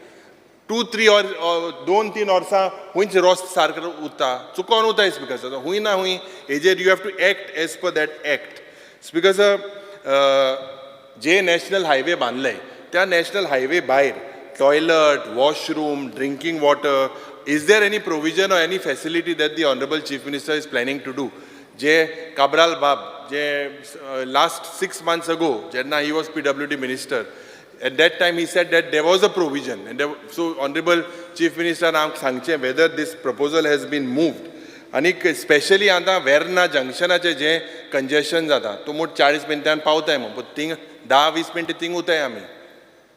A: 2 3 or 2-3 वर्सां हुंयच रस्तो सारको उरता, चुकोन उरता. Speaker sir, हुंय ना हुंय हेजेर you have to act as per that act. Speaker sir, J national highway बांदले त्या नॅशनल हायवे भायर toilet, washroom, drinking water, is there any provision or any facility that the honourable Chief Minister is planning to do? जे काब्राल बाब जे last 6 months ago जेन्ना he was PWD minister, at that time he said that there was a provision. And there, so honorable Chief Minister आमकां सांगचें whether this proposal has been moved. आनीक specially आतां वेर्ना जंक्शनाचें जें congestion जाता, तूं मोट 40 मिनटान पावताय मग, पूण थिंग 10-20 मिनटां थिंग उरताय आमी.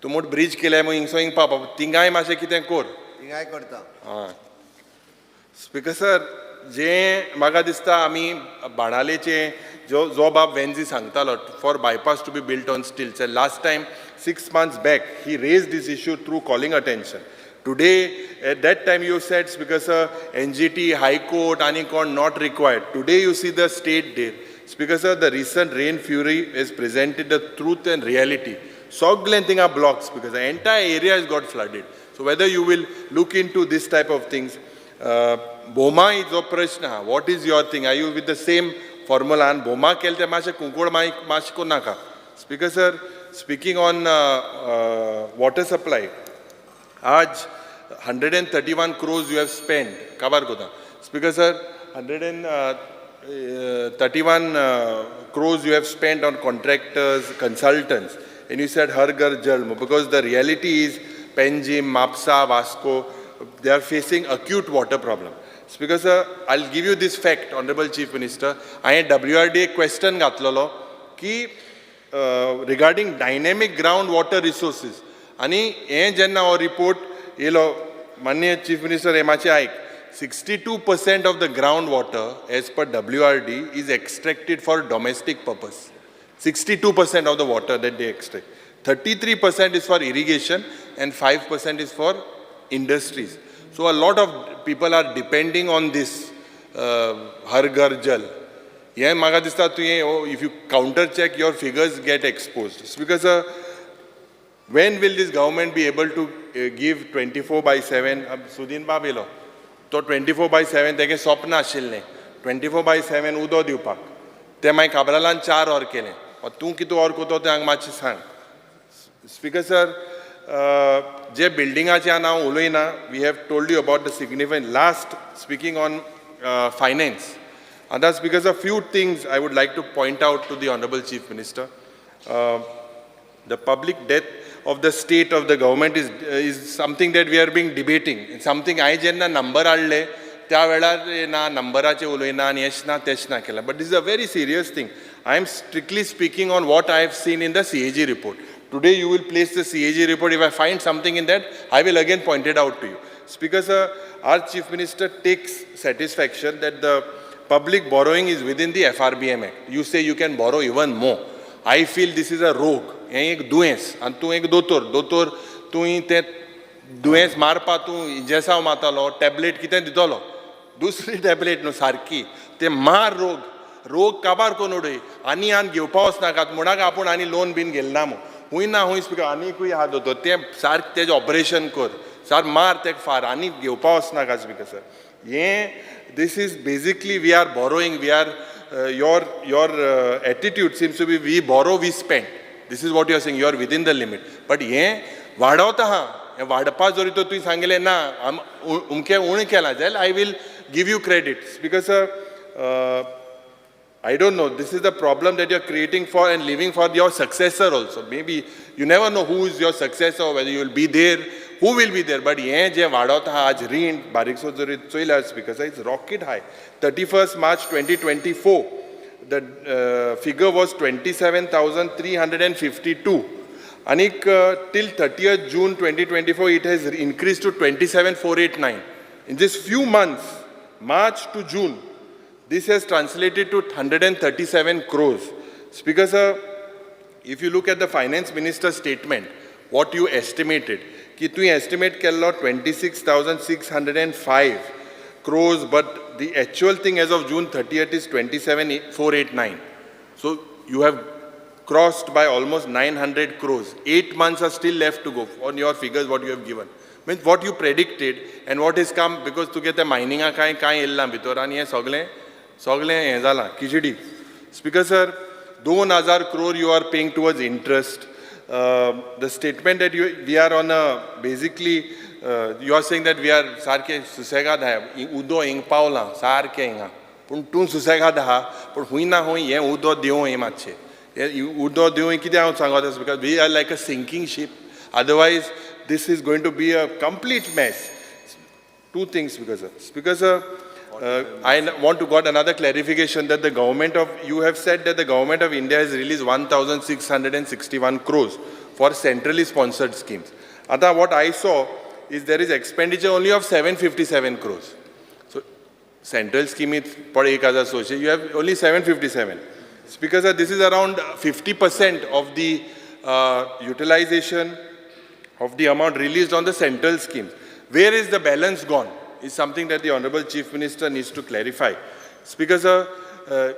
A: तूं मोट ब्रीज केल्याय मग हिंगसो हिंग पावपा, थिंगाय मातशें कितें कोर.
B: थिंगाय करता.
A: हय स्पीकर सर, जें म्हाका दिसता आमी बाणालेचे जो बाब वेन्जी सांगतालो for bypass to be built on stilts, last time 6 months back he raised this issue through calling attention. Today, at that time you said, Speaker sir, NGT, High Court आनी कोण not required. Today you see the state there. Speaker sir, the recent rain fury has presented the truth and reality. सगळें थिंगा blocks because the entire area has got flooded. So whether you will look into this type of things. Bhoma जो प्रश्न आहा, what is your thing? Are you with the same formula? आनी भोमा केलें तें मातशें कुंकूळ मागीर मातशें करूं नाका. Speaker sir, speaking on water supply, आज 131 crores you have spent, काबार कोता. Speaker sir, 131 crores you have spent on contractors, consultants, and you said Har Ghar Jal, because the reality is Panjim, Mapsa, Vasco, they are facing acute water problem. Speaker sir, I'll give you this fact, Honorable Chief Minister. हांवें WRD question घातलेलो की regarding dynamic ground water resources. आनी हें जेन्ना हो report येयलो, माननीय chief minister, हें मातशें आयक, 62% of the ground water as per WRD is extracted for domestic purpose. 62% of the water that they extract. 33% is for irrigation and 5% is for industries. So a lot of people are depending on this Har Ghar Jal. हें म्हाका दिसता तुवें if you counter check, your figures get exposed. Because when will this government be able to give 24/7? Sudin बाब येयलो तो 24/7 तेगे स्वप्न आशिल्लें 24/7 उदक दिवपाक, तें मागीर काब्रालान 4 वर केलें. तूं कितें वर करतो तें हांगा मातशें सांग. Speaker sir, जे बिल्डिंगाचें हांव उलयना. We have told you about the significant. Last, speaking on finance, आतां, Speaker, a few things I would like to point out to the Honourable Chief Minister. The public debt of the state, of the government is something that we are being debating. Something हांवें जेन्ना number हाडले त्या वेळार ना नंबराचे उलयना आनी हेच ना तेच ना केलां, but this is a very serious thing. I am strictly speaking on what I have seen in the CAG report. Today you will place the CAG report. If I find something in that, I will again point it out to you. Speaker sir, our Chief Minister takes satisfaction that the public borrowing is within the FRBM Act. You say you can borrow even more. I feel this is a रोग. हें एक दुयेंस आनी तूं एक दोतोर. दोतोर, तुवें तें दुयेंस मारपा तूं इंजेसांव मारतलो, टॅबलेट कितें दितलो, दुसरी टॅबलेट न्हू सारकी. ते मार रोग, रोग काबार करून उडय आनी आनी घेवपा वचनाकात म्हणाक आपूण आनी लोन बीन घेयना मू. हूंय ना हूंय, स्पिकर, आनीकूय आहा दोतोर, तें सारकें तेजें ऑपरेशन कर, सार मार तेका फार, आनी घेवपा वचनाका. स्पिकर सर, हें this is basically we are borrowing, we are your attitude seems to be we borrow, we spend. This is what you are saying. You are within the limit, but हें वाडवता आहा. हें वाडपा जरी तर तुवें सांगिल्लें ना, आम उमकें उणें केलां जाल्यार I will give you credit. Because I don't know. This is the problem that you're creating for and leaving for your successor also. Maybe you never know who is your successor, whether you will be there, who will be there. But हें जें वाडत आहा आज रीण बारीकसो जरी चोयल्यार, Speaker, it's rocket high. 31st March 2024, the figure was 27,352. आनीक till 30th June 2024, it has increased to 27,489. In this few months, March to June, this has translated to 137 crores. Speaker sir, if you look at the finance minister's statement, what you estimated, की तुवें estimate केल्लो 26,605 crores, but the actual thing as of June 30th is 27,489. So you have crossed by almost 900 crores. 8 months are still left to go on your figures, what you have given. Means what you predicted and what has come, because तुगे ते मायनिंगा कांय कांय येयल्लां भितर आनी हें सगळें सगळें हें जालां khichdi. Speaker sir, 2000 crore you are paying towards interest. The statement that you we are on a basically, you are saying that we are सारकें सुसेगाद आहा. उदो हिंग पावलां सारकें हिंगा, पूण तूं सुसेगाद आहा, पूण हूंय ना हूंय हें उदो देंवय मातशें. हें उदो देंवय कितें हांव सांगत, because we are like a sinking ship. Otherwise this is going to be a complete mess. Two things, because sir. Because I want to got another clarification that the government of, you have said that the Government of India has released 1,661 crores for centrally sponsored schemes. आता what I saw is there is expenditure only of 757 crores. So central scheme is पड एक हजार Solshe, you have only 757. Speaker sir, this is around 50% of the utilization of the amount released on the central schemes. Where is the balance gone is something that the Honorable Chief Minister needs to clarify. Speaker sir,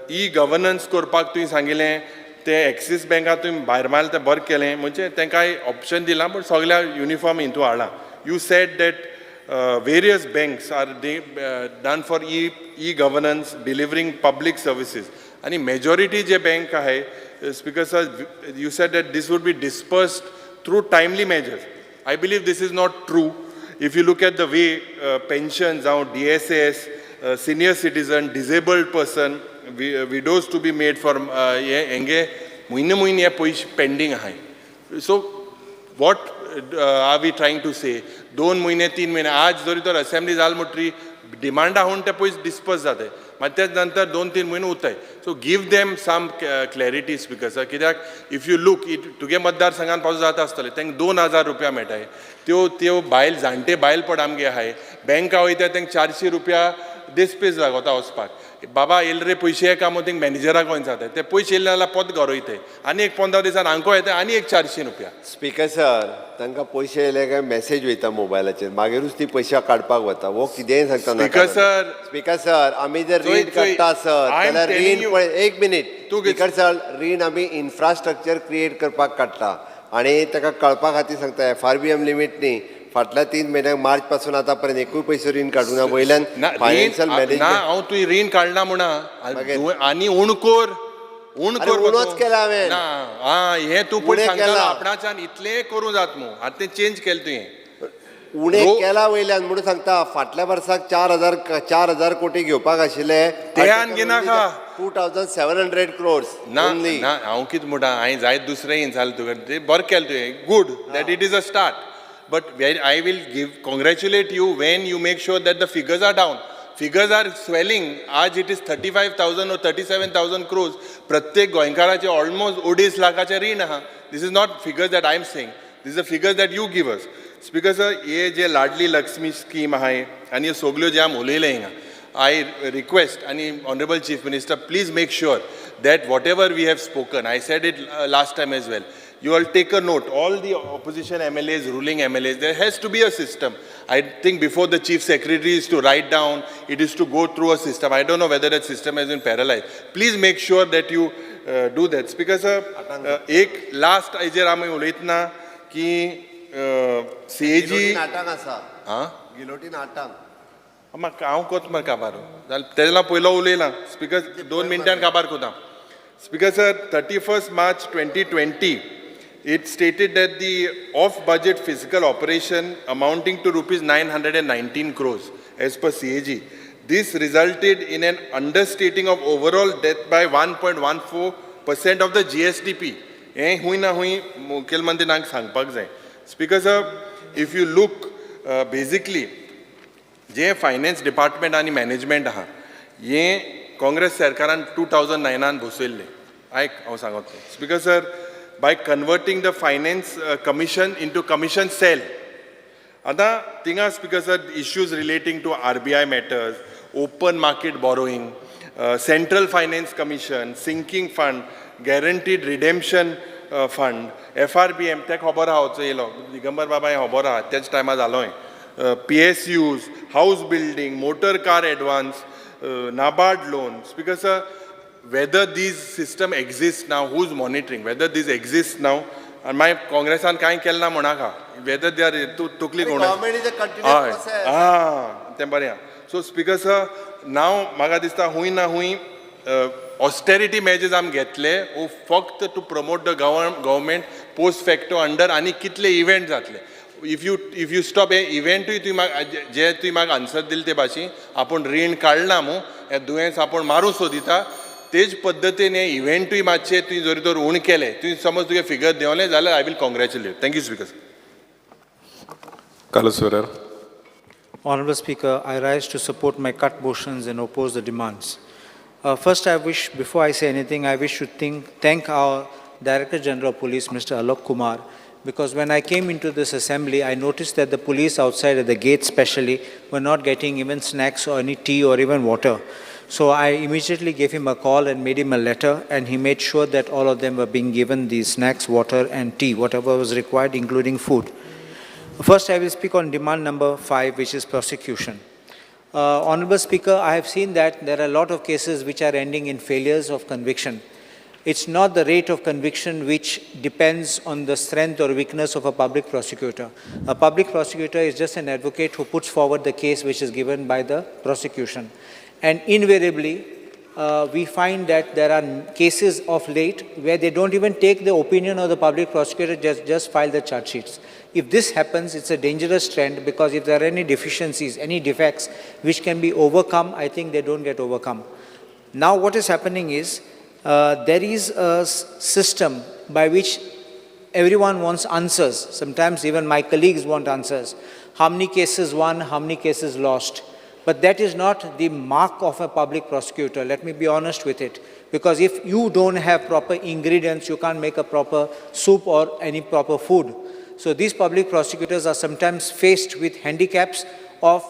A: e-governance करपाक तुवें सांगिल्लें, ते axis बँकात तुवें भायर मारलें, तें बरें केलें. म्हणजे तांकां ऑप्शन दिलां, पूण सगळ्या युनिफॉर्म हितून हाडलां. You said that various banks are done for e-governance, delivering public services. आणि मेजॉरिटी जे बँक आहे, Speaker sir, you said that this would be disbursed through timely measures. I believe this is not true. If you look at the way pensions, जावं DSS, senior citizen, disabled person, widows to be made for हे हेंगे म्हयने म्हयने हे पयशे pending आहाय. So what are we trying to say? 2 म्हयने, 3 म्हयने, आज जरी तर असेंब्ली जाल म्हणटरी डिमांडा आहा ते पयशे डिस्पर्स जाते, मागीर तेच नंतर 2-3 म्हयने उरताय. So give them some clarity, Speaker sir. कित्याक if you look it, तुगे मतदारसंघान पासून जाता आसतलें, तांकां 2000 रुपया मेळटाय. त्यो त्यो बायल, जाणटे बायल पड आमगे आहाय, बँका वयता, तांकां 400 रुपया देस्पेज लागता वचपाक. बाबा येयले रे पयशे काय म्हणून तेंका मॅनेजराक वचून जाता. ते पयशे येयले जाल्यार पोत घर वयताय आनी एक 15 दिसान हांको येता आनी एक 400 रुपया.
B: स्पीकर सर, तांकां पयशे येयले काय मॅसेज वयता मोबायलाचेर, मागीरूच ती पयशे काडपाक वता. वो कितेंय सांगता.
A: स्पीकर सर,
B: स्पीकर सर, आमी जर
A: चोय,
B: रीण
A: चोय,
B: काडटा सर
A: I am
B: जाल्यार
A: telling
B: रीण
A: you.
B: पळय, एक मिनीट.
A: तूं
B: स्पीकर सर, रीण आमी इन्फ्रास्ट्रक्चर क्रिएट करपाक काडटा आनी ताका कळपा खातीर सांगता, एफआरबीएम लिमीट न्ही. फाटल्या 3 म्हयन्याक मार्च पासून आतां पर्यंत एकूय पयसो रीण काडूना. वयल्यान
A: ना रीण
B: फायनान्शियल
A: ना
B: मॅनेजमेंट
A: हांव तुवें रीण काडना म्हणा.
B: मागीर?
A: आनी उणकोर उण
B: अरे,
A: कर
B: उणोच केला हांवें.
A: ना आं हें तूं पयलीं
B: उणें
A: सांगतालो
B: केला.
A: आपणाच्यान इतलें करूं जात मू आतां तें चेंज केलें तुवें.
B: उणें केला वयल्यान म्हणून सांगता फाटल्या वर्साक 4,000 कोटी घेवपाक आशिल्ले.
A: ते आन घेनाका.
B: 2,700 क्रोर्स
A: ना
B: ओनली.
A: ना हांव कितें म्हणटा हांवें जायत दुसरें जालें तुका तें बरें केलें तुवें good that it is a start but I will give congratulate you when you make sure that the figures are down. Figures are swelling. आज it is 35,000 or 37,000 crores. प्रत्येक गोंयकाराचे ऑलमोस्ट 2.5 लाखाचें रीण आहा. This is not figures that I am saying, this is a figures that you give us. Speaker sir, हे जे Ladli Lakshmi scheme आहा आनी ह्यो सगल्यो जे आमी उलयले हिंगा, I request आणि honourable chief minister, please make sure that whatever we have spoken, I said it last time as well, you all take a note, all the opposition MLAs, ruling MLAs, there has to be a system. I think before the chief secretary is to write down, it is to go through a system. I don't know whether that system has been paralyzed. Please make sure that you do that. Speaker sir, एक last हेजेर आमी उलयतना की CAG
B: guillotine आठांक आसा.
A: आं
B: guillotine आठांक.
A: म्हाका हांव कोत मरे काबार जाल्यार तेज्या पयलो उलयला स्पीकर 2 मिनटान काबार कोता. Speaker sir, 31 March 2020 it stated that the off budget fiscal operation amounting to rupees 919 crores as per CAG. This resulted in an understating of overall debt by 1.14% of the GSDP. हें हूंय ना हूंय मुखेलमंत्र्यांक सांगपाक जाय. Speaker sir, if you look basically जें finance department आनी management आहा हें काँग्रेस सरकारान 2009 बसयल्लें. आयक हांव सांगत. Speaker sir, by converting the finance commission into commission cell. आतां थिंगा speaker sir, issues relating to RBI matters, open market borrowing, central finance commission, sinking fund, guaranteed redemption fund, FRBM तें खबर आहा येयलो दिगंबर बाबा हें खबर आहा त्याच टायमार जालो हें, PSUs, house building, motor car advance, NABARD loan. Speaker sir, whether these system exist now, who is monitoring, whether these exist now. आनी मागीर काँग्रेसान कांय केलें ना म्हणनाका वेदर they are तूं तकली कोण.
B: Government is a continuous process.
A: आं तें बरें आहा. सो स्पीकर सर, नाव म्हाका दिसता हूंय ना हूंय ऑस्टेरिटी मेजर्स आमी घेतले वो फक्त to promote the government post facto under आनी कितले इव्हेंट जातले if you stop हे इव्हेंटूय तुवें म्हाका जे तुवें म्हाका आन्सर दिले ते भाशेन आपूण रीण काडना मू हें दुयेंस आपूण मारूंक सोदिता तेच पद्दतीन हे इव्हेंटूय मातशे तुवें जरी तर उण केले तुवें समज तुगे फिगर देंवलें जाल्यार I will congratulate. Thank you speaker.
D: Carlos Ferrer.
E: Honorable Speaker, I rise to support my cut motions and oppose the demands. First, I wish, before I say anything, I wish to thank our Director General of Police, Mr. Alok Kumar, because when I came into this assembly, I noticed that the police outside at the gate especially were not getting even snacks or any tea or even water. So I immediately gave him a call and made him a letter, and he made sure that all of them were being given the snacks, water and tea, whatever was required, including food. First, I will speak on demand number 5, which is prosecution. Honorable Speaker, I have seen that there are a lot of cases which are ending in failures of conviction. It's not the rate of conviction which depends on the strength or weakness of a public prosecutor. A public prosecutor is just an advocate who puts forward the case which is given by the prosecution. And invariably, we find that there are cases of late where they don't even take the opinion of the public prosecutor, just file the charge sheets. If this happens, it's a dangerous trend, because if there are any deficiencies, any defects which can be overcome, I think they don't get overcome. Now what is happening is, there is a system by which everyone wants answers. Sometimes even my colleagues want answers. How many cases won, how many cases lost? But that is not the mark of a public prosecutor. Let me be honest with it. Because if you don't have proper ingredients, you can't make a proper soup or any proper food. So these public prosecutors are sometimes faced with handicaps of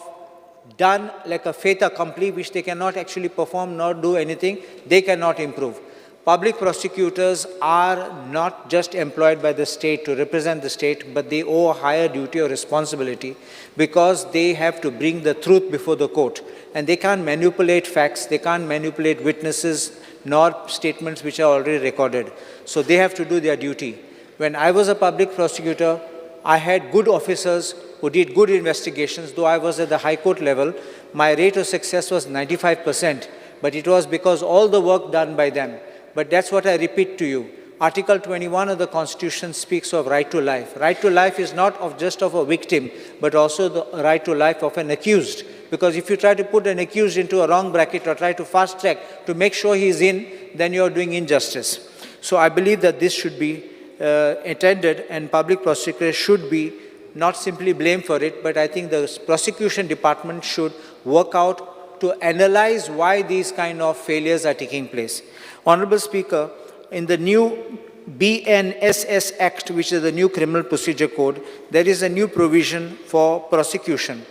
E: done like a fait accompli, which they cannot actually perform nor do anything. They cannot improve. Public prosecutors are not just employed by the state to represent the state, but they owe a higher duty or responsibility because they have to bring the truth before the court. And they can't manipulate facts, they can't manipulate witnesses, nor statements which are already recorded. So they have to do their duty. When I was a public prosecutor, I had good officers who did good investigations. Though I was at the high court level, my rate of success was 95%, but it was because all the work done by them. But that's what I repeat to you. Article 21 of the Constitution speaks of right to life. Right to life is not of just of a victim, but also the right to life of an accused. Because if you try to put an accused into a wrong bracket or try to fast track to make sure he's in, then you're doing injustice. So I believe that this should be attended, and public prosecutors should be not simply blamed for it, but I think the prosecution department should work out to analyze why these kind of failures are taking place. Honorable Speaker, in the new BNSS Act, which is the new Criminal Procedure Code, there is a new provision for prosecution.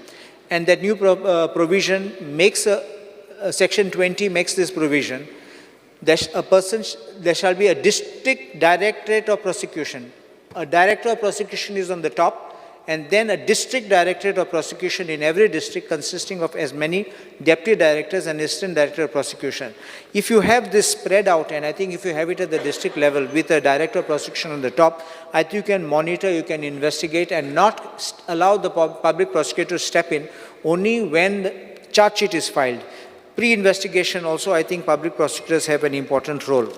E: And that new provision makes Section 20 makes this provision. There, a person, there shall be a district directorate of prosecution. A director of prosecution is on the top, and then a district directorate of prosecution in every district consisting of as many deputy directors and assistant director of prosecution. If you have this spread out, and I think if you have it at the district level with a director of prosecution on the top, I think you can monitor, you can investigate, and not allow the public prosecutor to step in only when the charge sheet is filed. Pre-investigation also, I think public prosecutors have an important role.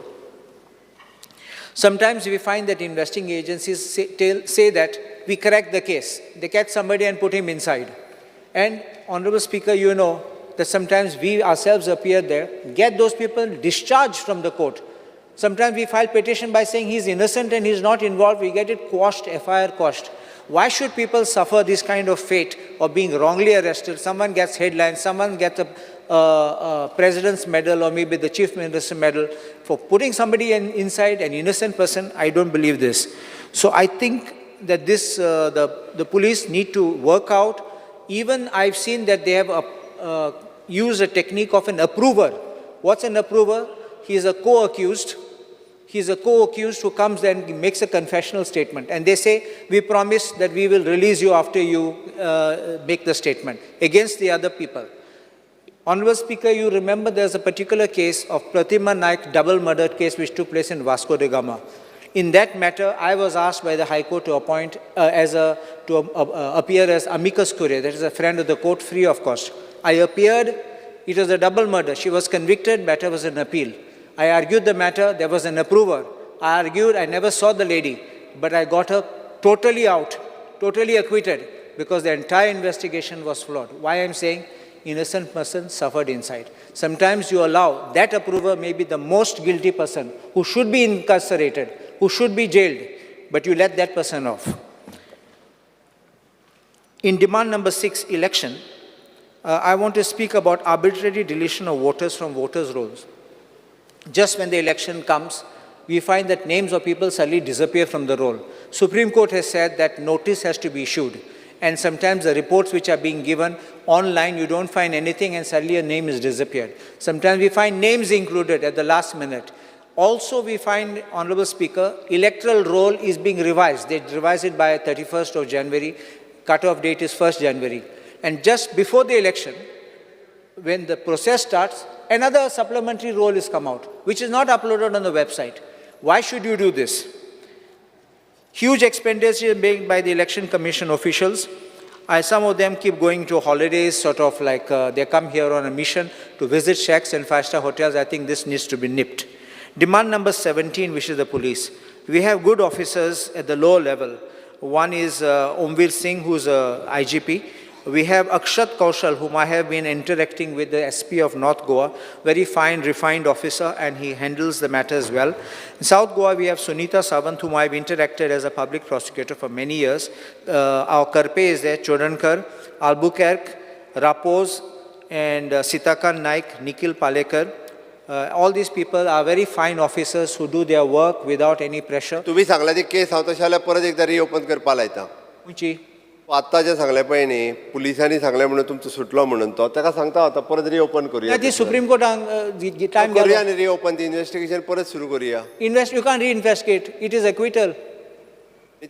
E: Sometimes we find that investigating agencies say that we correct the case. They catch somebody and put him inside. And, Honorable Speaker, you know that sometimes we ourselves appear there, get those people discharged from the court. Sometimes we file petition by saying he's innocent and he's not involved. We get it quashed, FIR quashed. Why should people suffer this kind of fate of being wrongly arrested? Someone gets headlines, someone gets a president's medal or maybe the chief minister's medal for putting somebody inside, an innocent person. I don't believe this. So I think that the police need to work out. Even I've seen that they have used a technique of an approver. What's an approver? He is a co-accused. He's a co-accused who comes and makes a confessional statement. And they say, we promise that we will release you after you make the statement against the other people. Honorable Speaker, you remember there's a particular case of Pratima Naik double murder case which took place in Vasco da Gama. In that matter, I was asked by the High Court to appoint, as a, to appear as amicus curiae, that is a friend of the court, free of cost. I appeared, it was a double murder. She was convicted, matter was an appeal. I argued the matter, there was an approver. I argued, I never saw the lady, but I got her totally out, totally acquitted, because the entire investigation was flawed. Why I'm saying? Innocent person suffered inside. Sometimes you allow that approver may be the most guilty person who should be incarcerated, who should be jailed, but you let that person off. In demand number 6, election, I want to speak about arbitrary deletion of voters from voters' rolls. Just when the election comes, we find that names of people suddenly disappear from the roll. Supreme Court has said that notice has to be issued. And sometimes the reports which are being given online, you don't find anything and suddenly a name is disappeared. Sometimes we find names included at the last minute. Also we find, Honorable Speaker, electoral roll is being revised. They revise it by 31st of January. Cutoff date is 1st January. And just before the election, when the process starts, another supplementary roll is come out, which is not uploaded on the website. Why should you do this? Huge expenditure made by the Election Commission officials. Some of them keep going to holidays, sort of like they come here on a mission to visit shacks and 5-star hotels. I think this needs to be nipped. Demand number 17, which is the police. We have good officers at the lower level. One is Omveer Singh, who's a IGP. We have Akshat Kaushal, whom I have been interacting with, the SP of North Goa, very fine, refined officer, and he handles the matters well. In South Goa, we have Sunita Sawant, whom I have interacted as a public prosecutor for many years. Our Karpe is there, Chodankar, Albuquerque, Rapos, and Sitakan Naik, Nikhil Palekar. All these people are very fine officers who do their work without any pressure.
B: तुम्ही सांगला ती केस हांव तशें जाल्यार परत एकदा reopen करपा लायता.
E: खंयची?
B: आत्तां जें सांगलें पळय न्ही, पुलिसांनी सांगलें म्हणून तुमचो सुटलो म्हणून तो ताका सांगता आतां परत रिओपन करुया.
E: ना, ती सुप्रीम कोर्टान टायम
B: करुया न्ही रिओपन, ती इन्वेस्टिगेशन परत सुरू करुया.
E: Invest, you can reinvestigate, it is acquittal.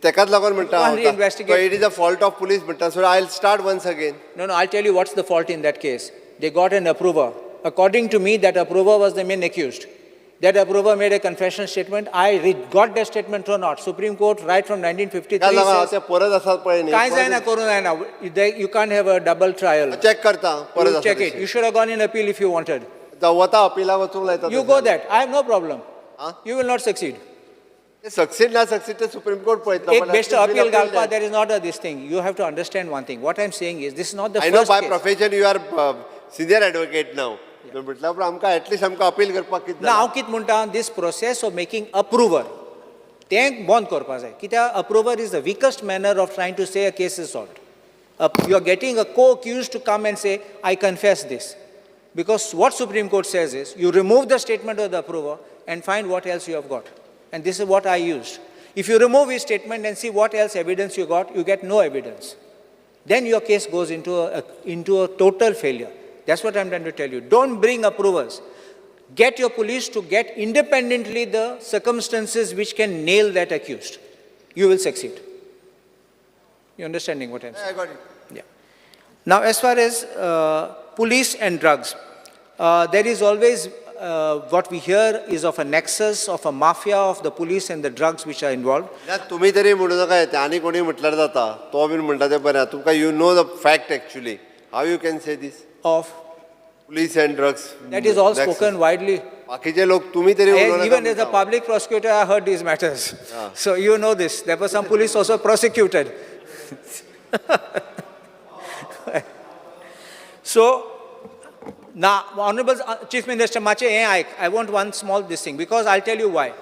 B: तेकाच लागून म्हणटा
E: You can't reinvestigate.
B: It is a fault of police म्हणटा, so I start once again.
E: No, no, I'll tell you what's the fault in that case. They got an approver. According to me, that approver was the main accused. That approver made a confession statement. I got that statement or not. Supreme Court, right from 1953,
B: काय लागून
E: says,
B: ते परत आसात पळय न्ही,
E: काय जायना करूं जायना. You can't have a double trial.
B: Check करता परत
E: You
B: आसा
E: check it.
B: तशें.
E: You should have gone in appeal if you wanted.
B: जावं वता अपिलाक वचूंक लायता
E: You
B: तशें.
E: go that. I have no problem. You will not succeed.
B: Succeed ना सक्सीड ते सुप्रीम कोर्ट पळयतलो.
E: एक बेस्ट अपील घालपा, there is not a this thing. You have to understand one thing. What I am saying is this is not the
B: I know
E: first
B: by
E: case.
B: Profession you are senior advocate now, म्हटल्यार पूण आमकां at least आमकां appeal करपाक कितें
E: ना,
B: जालां?
E: हांव कितें म्हणटा, this process of making approver तें बंद करपा जाय, कित्याक approver is the weakest manner of trying to say a case is solved. You are getting a co-accused to come and say, I confess this. Because what Supreme Court says is, you remove the statement of the approver and find what else you have got. And this is what I used. If you remove his statement and see what else evidence you got, you get no evidence. Then your case goes into a total failure. That's what I'm trying to tell you. Don't bring approvers. Get your police to get independently the circumstances which can nail that accused. You will succeed. You understanding what I'm saying?
B: I got it.
E: Yeah. Now, as far as police and drugs, there is always what we hear is of a nexus, of a mafia of the police and the drugs which are involved.
B: ना, तुमी तरी म्हणू नाका येता आनी कोणी म्हटल्यार जाता, तो बीन म्हणटा तें बरें. तुमकां you know the fact actually, how you can say this?
E: Of
B: police and drugs.
E: That is all spoken widely.
B: बाकीचे लोक तुमी तरी उलोवं नाका
E: Even as a
B: म्हणटा.
E: Public prosecutor, I heard these matters. So you know this. There were some police also prosecuted. So, now, Honorable Chief Minister, मातशें हें आयक. I want one small this thing because I'll tell you why.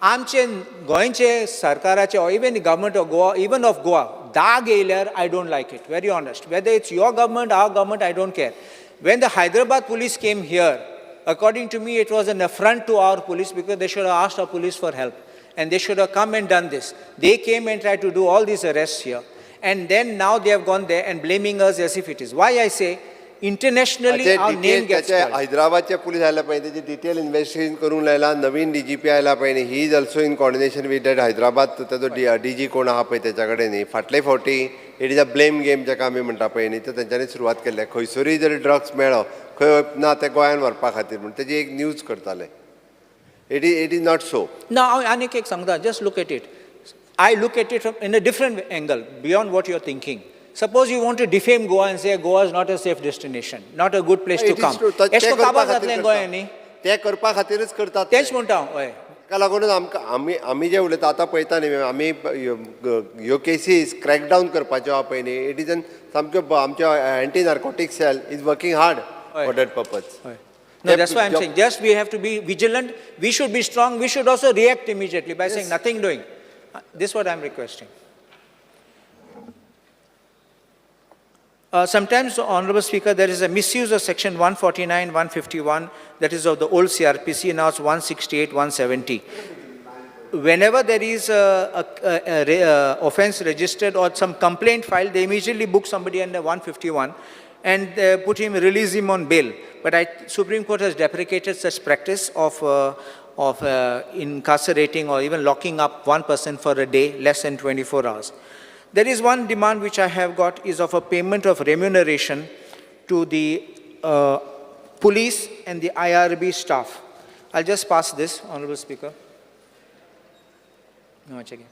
E: आमचे गोंयचे सरकाराचे or even the government of Goa, even of Goa, दाग येयल्यार I don't like it, very honest. Whether it's your government, our government, I don't care. When the Hyderabad police came here, according to me, it was an affront to our police because they should have asked our police for help. And they should have come and done this. They came and tried to do all these arrests here. And then now they have gone there and blaming us as if it is. Why I say, internationally
B: ताचे
E: our name
B: detail
E: gets
B: त्याचे
E: spoiled.
B: हैदराबादचे police आयला पळय, तेजे detail investigation करूंक लायला. नवीन DGP आयला पळय, he is also in coordination with that Hyderabad ताजो डीजी कोण आहा पळय तेच्या कडेन न्ही. फाटले फावटी it is a blame game जाका आमी म्हणटा पळय न्ही, ते तेंच्यांनी सुरवात केल्ले, खंयसरूय जर ड्रग्स मेळ्ळो खंय ना ते गोंयान व्हरपा खातीर म्हूण तेजी एक न्यूज करताले. It is not so.
E: Now, हांव आनीक एक सांगता, just look at it. I look at it from in a different angle, beyond what you're thinking. Suppose you want to defame Goa and say Goa is not a safe destination, not a good place to
B: it
E: come.
B: Is true.
E: एशें करून काबार जातलें गोंय न्ही?
B: ते करपा खातीरच करतात.
E: तेंच म्हणटा हांव, हय.
B: ताका लागूनच आमकां आमी जे उलयता आतां पळयता न्ही, आमी ह्यो केसीस क्रॅकडावन करपाच्यो आहा पळय न्ही, it is an सामक्यो आमच्यो anti narcotic cell is working hard
E: हय.
B: For that purpose.
E: हय. No, that's why I'm saying, just we have to be vigilant, we should be strong, we should also react immediately by saying nothing doing. This is what I'm requesting. Sometimes, Honorable Speaker, there is a misuse of section 149, 151, that is of the old CRPC, now it's 168, 170. Whenever there is a offense registered or some complaint filed, they immediately book somebody under 151 and release him on bail. But Supreme Court has deprecated such practice of incarcerating or even locking up one person for a day, less than 24 hours. There is one demand which I have got is of a payment of remuneration to the police and the IRB staff. I'll just pass this, Honorable Speaker. No, check it.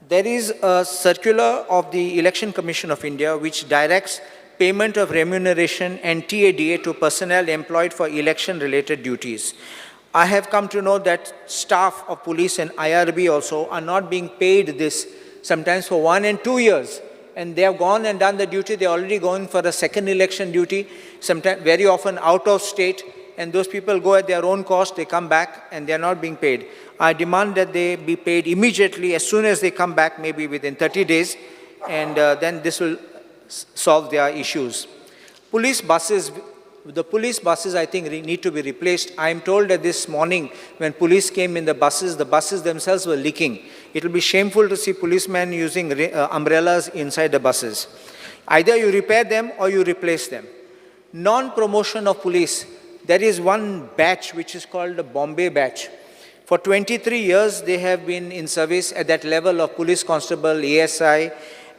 E: There is a circular of the Election Commission of India which directs payment of remuneration and TADA to personnel employed for election-related duties. I have come to know that staff of police and IRB also are not being paid this, sometimes for 1 and 2 years. And they have gone and done the duty, they are already going for a second election duty, sometimes very often out of state, and those people go at their own cost, they come back and they are not being paid. I demand that they be paid immediately as soon as they come back, maybe within 30 days, and then this will solve their issues. Police buses, the police buses I think need to be replaced. I am told that this morning when police came in the buses themselves were leaking. It will be shameful to see policemen using umbrellas inside the buses. Either you repair them or you replace them. Non-promotion of police. There is one batch which is called the Bombay batch. For 23 years, they have been in service at that level of police constable, ASI,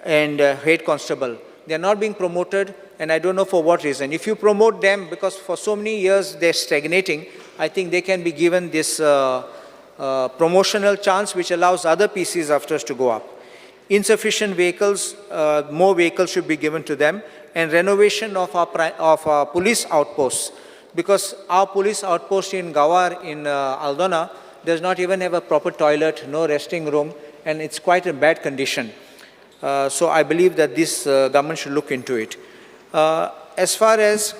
E: and head constable. They are not being promoted, and I don't know for what reason. If you promote them, because for so many years they're stagnating, I think they can be given this promotional chance which allows other PCs after us to go up. Insufficient vehicles, more vehicles should be given to them, and renovation of our police outposts, because our police outpost in Gawar in Aldona does not even have a proper toilet, no resting room, and it's quite a bad condition. So I believe that this government should look into it. As far as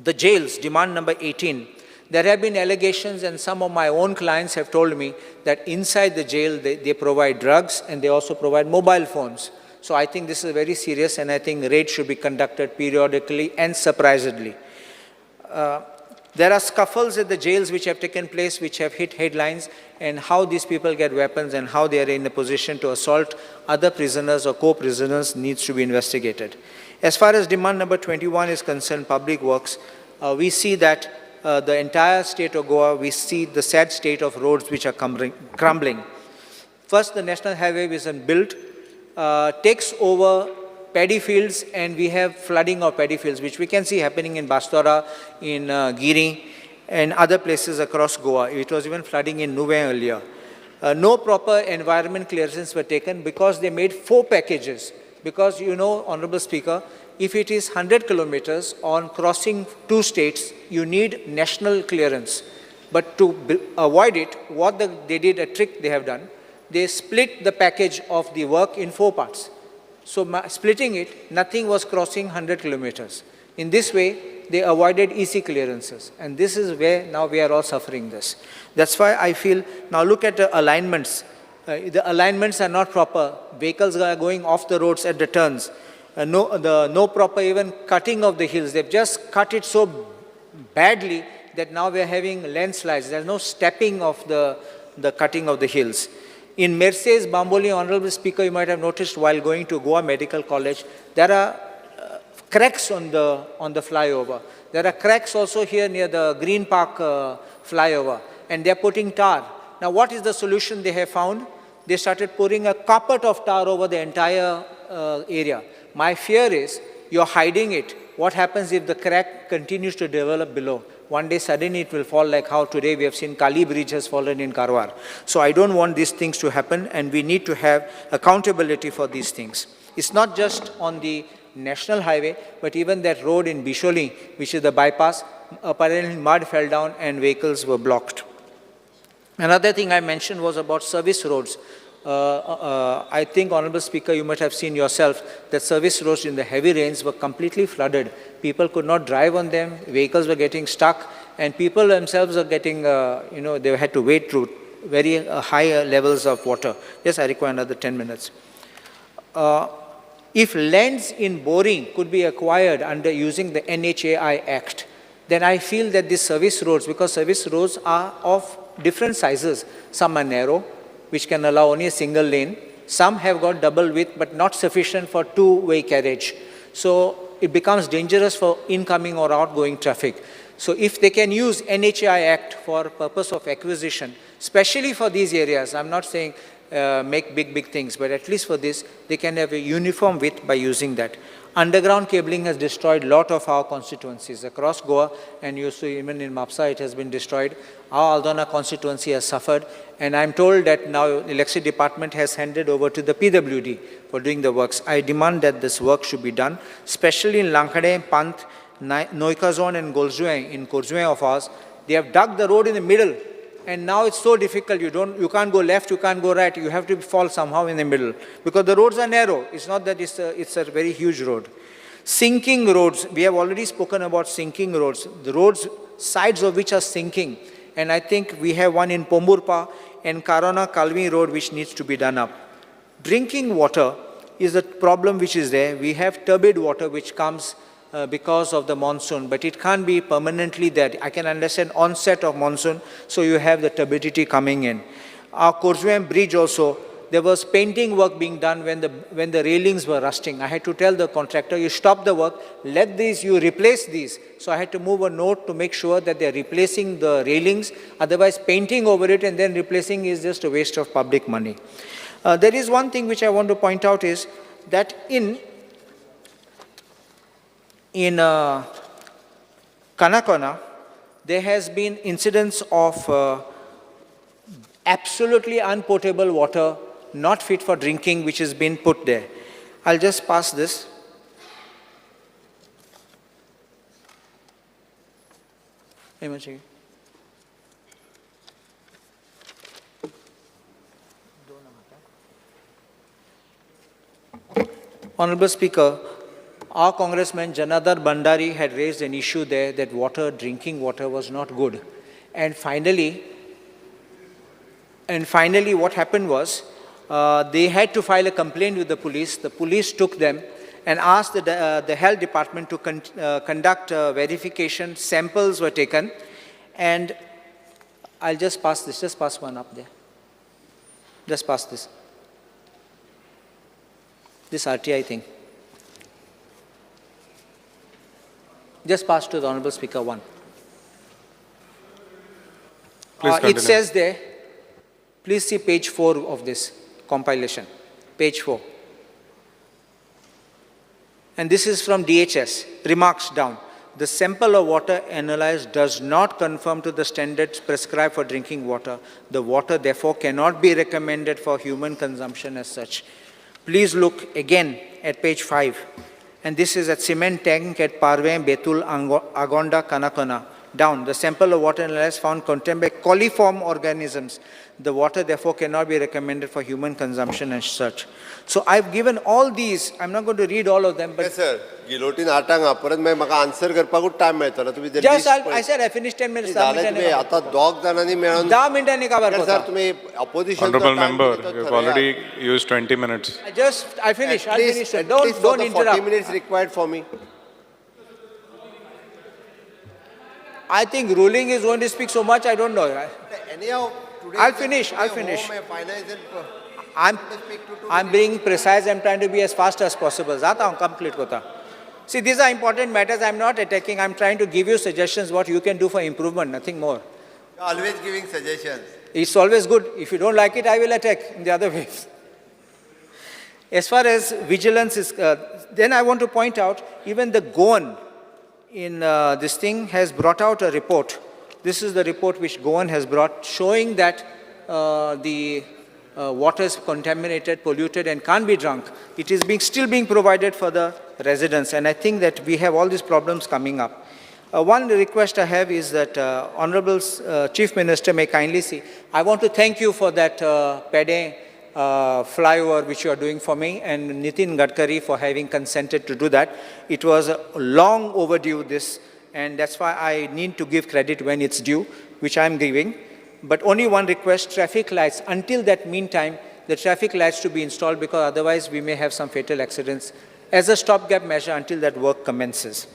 E: the jails, demand number 18, there have been allegations, and some of my own clients have told me that inside the jail they provide drugs and they also provide mobile phones. So I think this is very serious, and I think raids should be conducted periodically and surprisingly. There are scuffles at the jails which have taken place, which have hit headlines, and how these people get weapons and how they are in a position to assault other prisoners or co-prisoners needs to be investigated. As far as demand number 21 is concerned, public works, we see that the entire state of Goa, we see the sad state of roads which are crumbling. First, the national highway is built, takes over paddy fields, and we have flooding of paddy fields, which we can see happening in Bastora, in Giri, and other places across Goa. It was even flooding in Nuvem earlier. No proper environment clearances were taken because they made 4 packages. Because, you know, Honorable Speaker, if it is 100 kilometers on crossing 2 states, you need national clearance. But to avoid it, what they did, a trick they have done, they split the package of the work in 4 parts. So splitting it, nothing was crossing 100 kilometers. In this way, they avoided EC clearances. And this is where now we are all suffering this. That's why I feel, now look at the alignments. The alignments are not proper. Vehicles are going off the roads at the turns. No proper even cutting of the hills. They've just cut it so badly that now we're having landslides. There's no stepping of the cutting of the hills. In Merces, Bamboli, Honorable Speaker, you might have noticed while going to Goa Medical College, there are cracks on the flyover. There are cracks also here near the Green Park flyover, and they're putting tar. Now, what is the solution they have found? They started pouring a carpet of tar over the entire area. My fear is you're hiding it. What happens if the crack continues to develop below? One day suddenly it will fall, like how today we have seen Kali Bridge has fallen in Karwar. So I don't want these things to happen, and we need to have accountability for these things. It's not just on the national highway, but even that road in Bisholi, which is the bypass, apparently mud fell down and vehicles were blocked. Another thing I mentioned was about service roads. I think, Honorable Speaker, you might have seen yourself that service roads in the heavy rains were completely flooded. People could not drive on them, vehicles were getting stuck, and people themselves are getting, they had to wade through very high levels of water. Yes, I require another 10 minutes. If lands in Boring could be acquired under using the NHAI Act, then I feel that these service roads, because service roads are of different sizes, some are narrow, which can allow only a single lane. Some have got double width, but not sufficient for two-way carriage. So it becomes dangerous for incoming or outgoing traffic. So if they can use NHAI Act for purpose of acquisition, especially for these areas, I'm not saying make big, big things, but at least for this, they can have a uniform width by using that. Underground cabling has destroyed a lot of our constituencies across Goa, and you see even in Mapsa it has been destroyed. Our Aldona constituency has suffered, and I'm told that now the electricity department has handed over to the PWD for doing the works. I demand that this work should be done, especially in Lankhade, Pant, Noika zone and Golzuen, in Korzuen of ours. They have dug the road in the middle, and now it's so difficult. You can't go left, you can't go right. You have to fall somehow in the middle because the roads are narrow. It's not that it's a very huge road. Sinking roads, we have already spoken about sinking roads, the roads, sides of which are sinking. And I think we have one in Pomburpa and Karona Kalvi Road which needs to be done up. Drinking water is a problem which is there. We have turbid water which comes because of the monsoon, but it can't be permanently there. I can understand onset of monsoon, so you have the turbidity coming in. Our Korzuen Bridge also, there was painting work being done when the railings were rusting. I had to tell the contractor, you stop the work, let these, you replace these. So I had to move a note to make sure that they're replacing the railings. Otherwise, painting over it and then replacing is just a waste of public money. There is one thing which I want to point out is that in Canacona, there has been incidents of absolutely unpotable water not fit for drinking which has been put there. I'll just pass this. Honorable Speaker, our Congressman Janardhan Bhandari had raised an issue there that water, drinking water was not good. And finally, what happened was, they had to file a complaint with the police. The police took them and asked the health department to conduct verification. Samples were taken. And I'll just pass this, just pass one up there. Just pass this. This RTI thing. Just pass to the Honorable Speaker one.
D: Please
E: It
D: continue.
E: says there, please see page 4 of this compilation, page 4. And this is from DHS, remarks down. The sample of water analyzed does not conform to the standards prescribed for drinking water. The water, therefore, cannot be recommended for human consumption as such. Please look again at page 5. And this is at cement tank at Parve, Betul, Agonda, Kanakana. Down, the sample of water analyzed found contained by coliform organisms. The water, therefore, cannot be recommended for human consumption as such. So I've given all these. I'm not going to read all of them, but
B: Yes, sir. Guillotine आठांक हा परत मागीर म्हाका answer करपाकूच time मेळटलो तुमी जर
E: just
B: list
E: I said I finished 10 minutes.
B: जालें तुमी आतां दोग जाणांनी मेळोन
E: 10 मिनटांनी काबार
B: सर
E: करता.
B: तुमी opposition
D: Honorable member, you've already used 20 minutes.
E: I finish. I'll finish. Sir. Don't interrupt.
B: 40 minutes required for me.
E: I think ruling is going to speak so much, I don't know.
B: Anyhow, today
E: I'll finish, I'll finish.
B: Home, finance and
E: I'm being precise. I'm trying to be as fast as possible. Zata hum complete kota. See, these are important matters. I'm not attacking. I'm trying to give you suggestions what you can do for improvement, nothing more.
B: You're always giving suggestions.
E: It's always good. If you don't like it, I will attack in the other way. As far as vigilance is, then I want to point out, even the Goan in this thing has brought out a report. This is the report which Goan has brought, showing that the water is contaminated, polluted, and can't be drunk. It is still being provided for the residents, and I think that we have all these problems coming up. One request I have is that Honorable Chief Minister may kindly see. I want to thank you for that Pede flyover which you are doing for me, and Nitin Gadkari for having consented to do that. It was long overdue, this, and that's why I need to give credit when it's due, which I'm giving. But only one request, traffic lights. Until that meantime, the traffic lights to be installed, because otherwise we may have some fatal accidents as a stopgap measure until that work commences.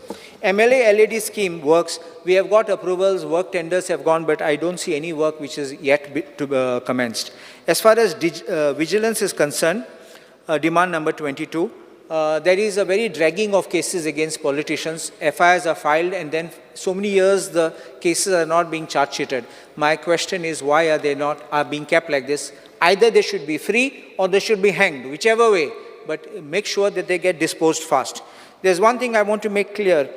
E: MLA LED scheme works. We have got approvals, work tenders have gone, but I don't see any work which is yet to be commenced. As far as vigilance is concerned, demand number 22, there is a very dragging of cases against politicians. FIRs are filed, and then so many years the cases are not being charge sheeted. My question is, why are they not are being kept like this? Either they should be free or they should be hanged, whichever way, but make sure that they get disposed fast. There's one thing I want to make clear,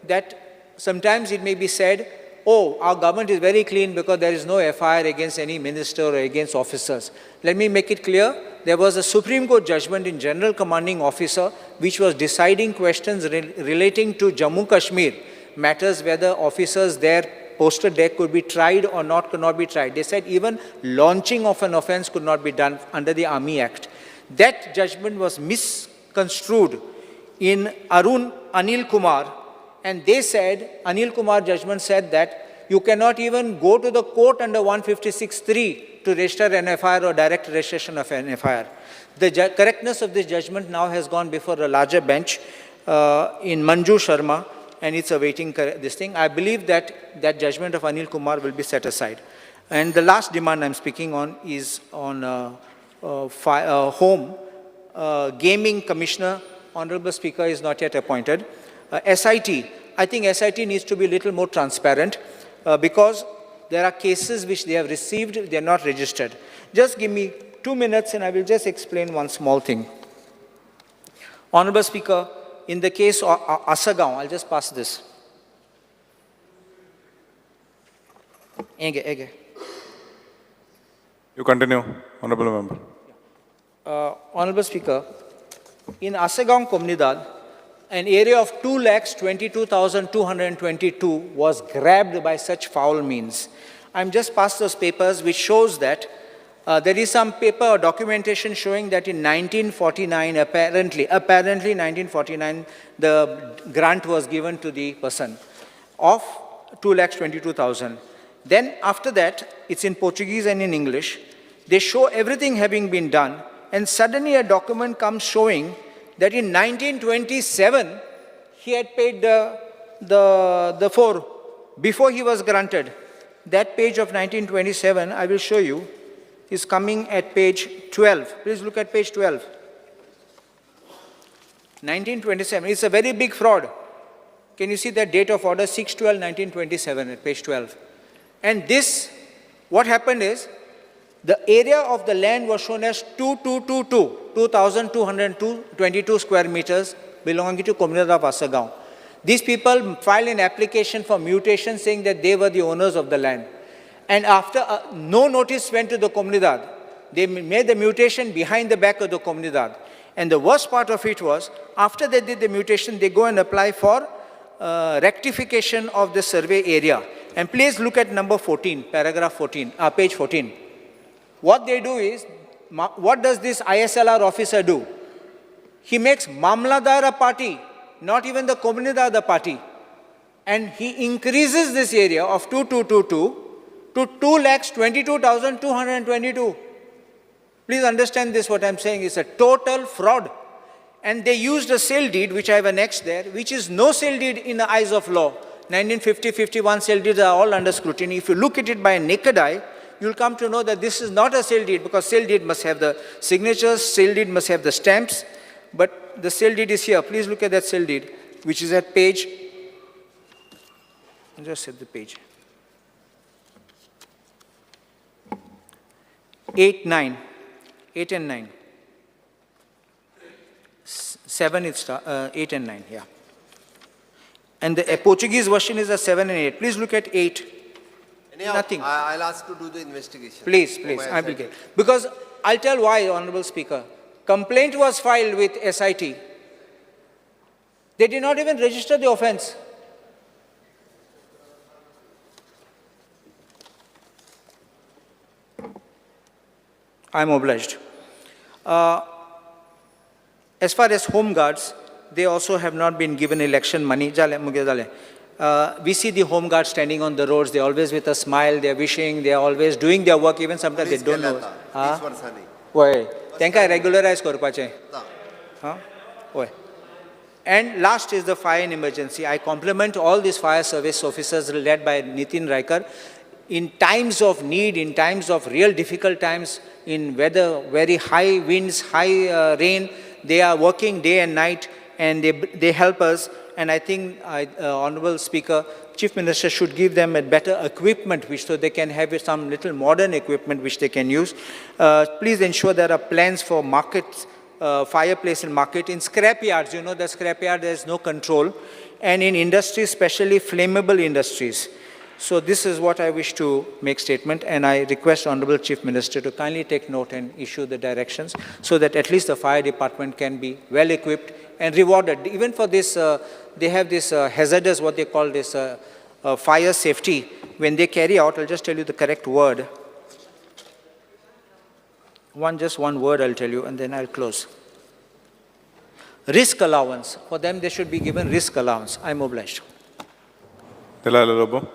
E: that sometimes it may be said, oh, our government is very clean because there is no FIR against any minister or against officers. Let me make it clear, there was a Supreme Court judgment in General Commanding Officer which was deciding questions relating to Jammu Kashmir, matters whether officers there posted there could be tried or not, could not be tried. They said even launching of an offense could not be done under the Army Act. That judgment was misconstrued in Arun Anil Kumar, and they said, Anil Kumar judgment said that you cannot even go to the court under 156.3 to register an FIR or direct registration of an FIR. The correctness of this judgment now has gone before a larger bench in Manju Sharma, and it's awaiting this thing. I believe that that judgment of Anil Kumar will be set aside. And the last demand I'm speaking on is on home. Gaming Commissioner, Honorable Speaker, is not yet appointed. SIT, I think SIT needs to be a little more transparent because there are cases which they have received, they are not registered. Just give me 2 minutes and I will just explain one small thing. Honorable Speaker, in the case of Asagaon, I'll just pass this. Ege, ege.
D: You continue, Honorable Member.
E: Honorable Speaker, in Assagao Comunidade, an area of 2,22,222 was grabbed by such foul means. I'm just past those papers which shows that there is some paper or documentation showing that in 1949, apparently 1949, the grant was given to the person of 2,22,000. Then after that, it's in Portuguese and in English. They show everything having been done, and suddenly a document comes showing that in 1927, he had paid the four before he was granted. That page of 1927, I will show you, is coming at page 12. Please look at page 12. 1927, it's a very big fraud. Can you see that date of order, 6/12/1927 at page 12? And this, what happened is, the area of the land was shown as 2222, 2,222 square meters belonging to Comunidade of Assagao. These people filed an application for mutation saying that they were the owners of the land. And after, no notice went to the Comunidade. They made the mutation behind the back of the Comunidade. And the worst part of it was, after they did the mutation, they go and apply for rectification of the survey area. And please look at number 14, paragraph 14, page 14. What they do is, what does this ISLR officer do? He makes Mamladar a party, not even the Comunidade a party. And he increases this area of 2222 to 2,22,222. Please understand this, what I'm saying is a total fraud. And they used a sale deed, which I have annexed there, which is no sale deed in the eyes of law. 1950-51 sale deeds are all under scrutiny. If you look at it by a naked eye, you'll come to know that this is not a sale deed, because sale deed must have the signatures, sale deed must have the stamps, but the sale deed is here. Please look at that sale deed, which is at page, just at the page, 8, 9, 8 and 9. 7, it's, 8 and 9, yeah. And the Portuguese version is a 7 and 8. Please look at 8.
B: Anyhow,
E: Nothing.
B: I'll ask to do the investigation.
E: Please,
B: For
E: please,
B: my
E: I will
B: side.
E: get. Because I'll tell why, Honorable Speaker. Complaint was filed with SIT. They did not even register the offense. I'm obliged. As far as home guards, they also have not been given election money. Jale, muge jale. We see the home guards standing on the roads. They're always with a smile. They're wishing. They're always doing their work. Even sometimes they
B: Police
E: don't know.
B: केल्या आता,
E: हा?
B: 30 वर्सांनी.
E: वय तांकां रेगुलरायज करपाचें.
B: आतां.
E: Huh? Why? And last is the fire and emergency. I compliment all these fire service officers led by Nitin Raikar. In times of need, in times of real difficult times, in weather, very high winds, high rain, they are working day and night, and they help us. And I think, Honorable Speaker, Chief Minister should give them a better equipment, which so they can have some little modern equipment which they can use. Please ensure there are plans for markets, fireplace and market. In scrap yards, you know, the scrap yard, there is no control. And in industries, especially flammable industries. So this is what I wish to make statement, and I request Honorable Chief Minister to kindly take note and issue the directions so that at least the fire department can be well equipped and rewarded. Even for this, they have this hazardous, what they call this fire safety. When they carry out, I'll just tell you the correct word. Just one word I'll tell you, and then I'll close. Risk allowance. For them, they should be given risk allowance. I'm obliged.
D: Delilah Lobo.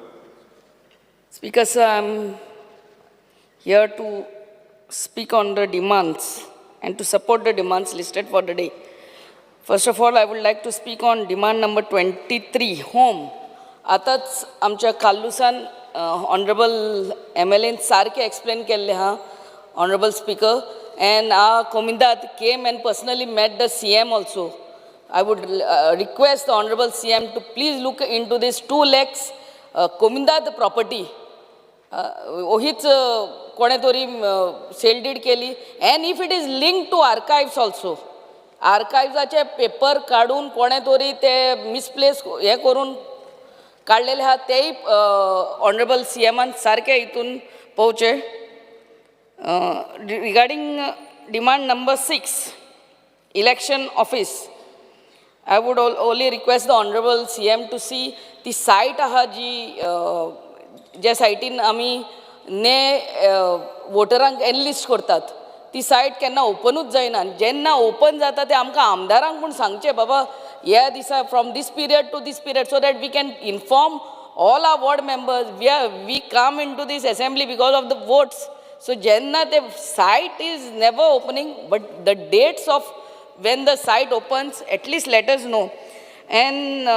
F: Speaker, sir, I'm here to speak on the demands and to support the demands listed for the day. First of all, I would like to speak on demand number 23, home. आतांच आमच्या काल्लुसान honourable M L N सारकें explain केल्लें आहा, honourable speaker, and our Comunidade came and personally met the CM also. I would request the honourable CM to please look into this 2 lakhs Comunidade property. ओहीच कोणें तरी sale deed केली, and if it is link to archives also, आर्कायव्साचे paper काडून कोणें तरी ते misplace हें करून काडलेले आहा, तेय ऑनरेबल सी एमान सारकें हितून पळोवचें. Regarding demand number 6, election office. I would only request the honorable CM to see ती सायट आहा जी ज्या सायटीन आमी ने वोटरांक एनलिस्ट करतात ती सायट केन्ना ओपनूच जायना. आनी जेन्ना ओपन जाता ते आमकां आमदारांक पूण सांगचें बाबा ह्या दिसा from this period to this period, so that we can inform all our ward members. We come into this assembly because of the votes. So जेन्ना ते site is never opening, but the dates of when the site opens, at least let us know. And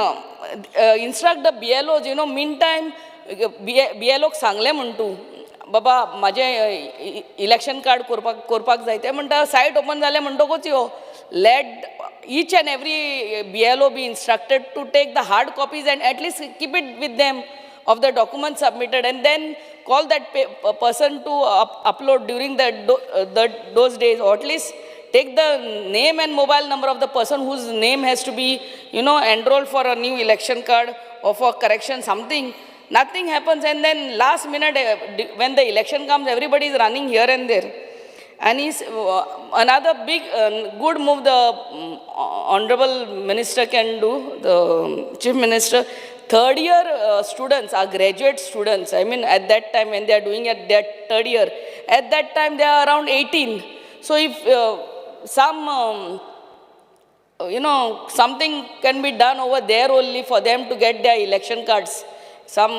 F: instruct the BLOs, you know, meantime, BLO सांगलें म्हण तूं बाबा म्हाजें election card करपाक जाय, ते म्हणटा सायट ओपन जालें म्हणटकूच यो. Let each and every BLO be instructed to take the hard copies and at least keep it with them of the document submitted, and then call that person to upload during those days, or at least take the name and mobile number of the person whose name has to be, you know, enrolled for a new election card or for correction, something. Nothing happens, and then last minute, when the election comes, everybody is running here and there. And is another big good move the honorable minister can do, the chief minister. Third year students are graduate students. I mean, at that time when they are doing at their third year, at that time they are around 18. So if some, you know, something can be done over there only for them to get their election cards, some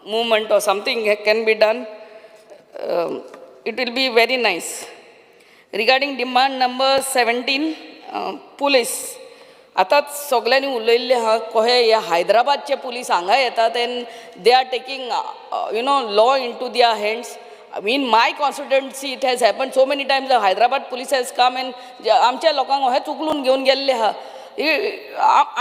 F: movement or something can be done, it will be very nice. Regarding demand number 17, police. आतांच सगल्यांनी उलयल्लें आहा कहे हे हैदराबादचे police हांगा येतात and they are taking you know law into their hands. In my constituency it has happen so many times. Hyderabad police has come and आमच्या लोकांक अहें चुकलून घेवन गेल्ले आहा.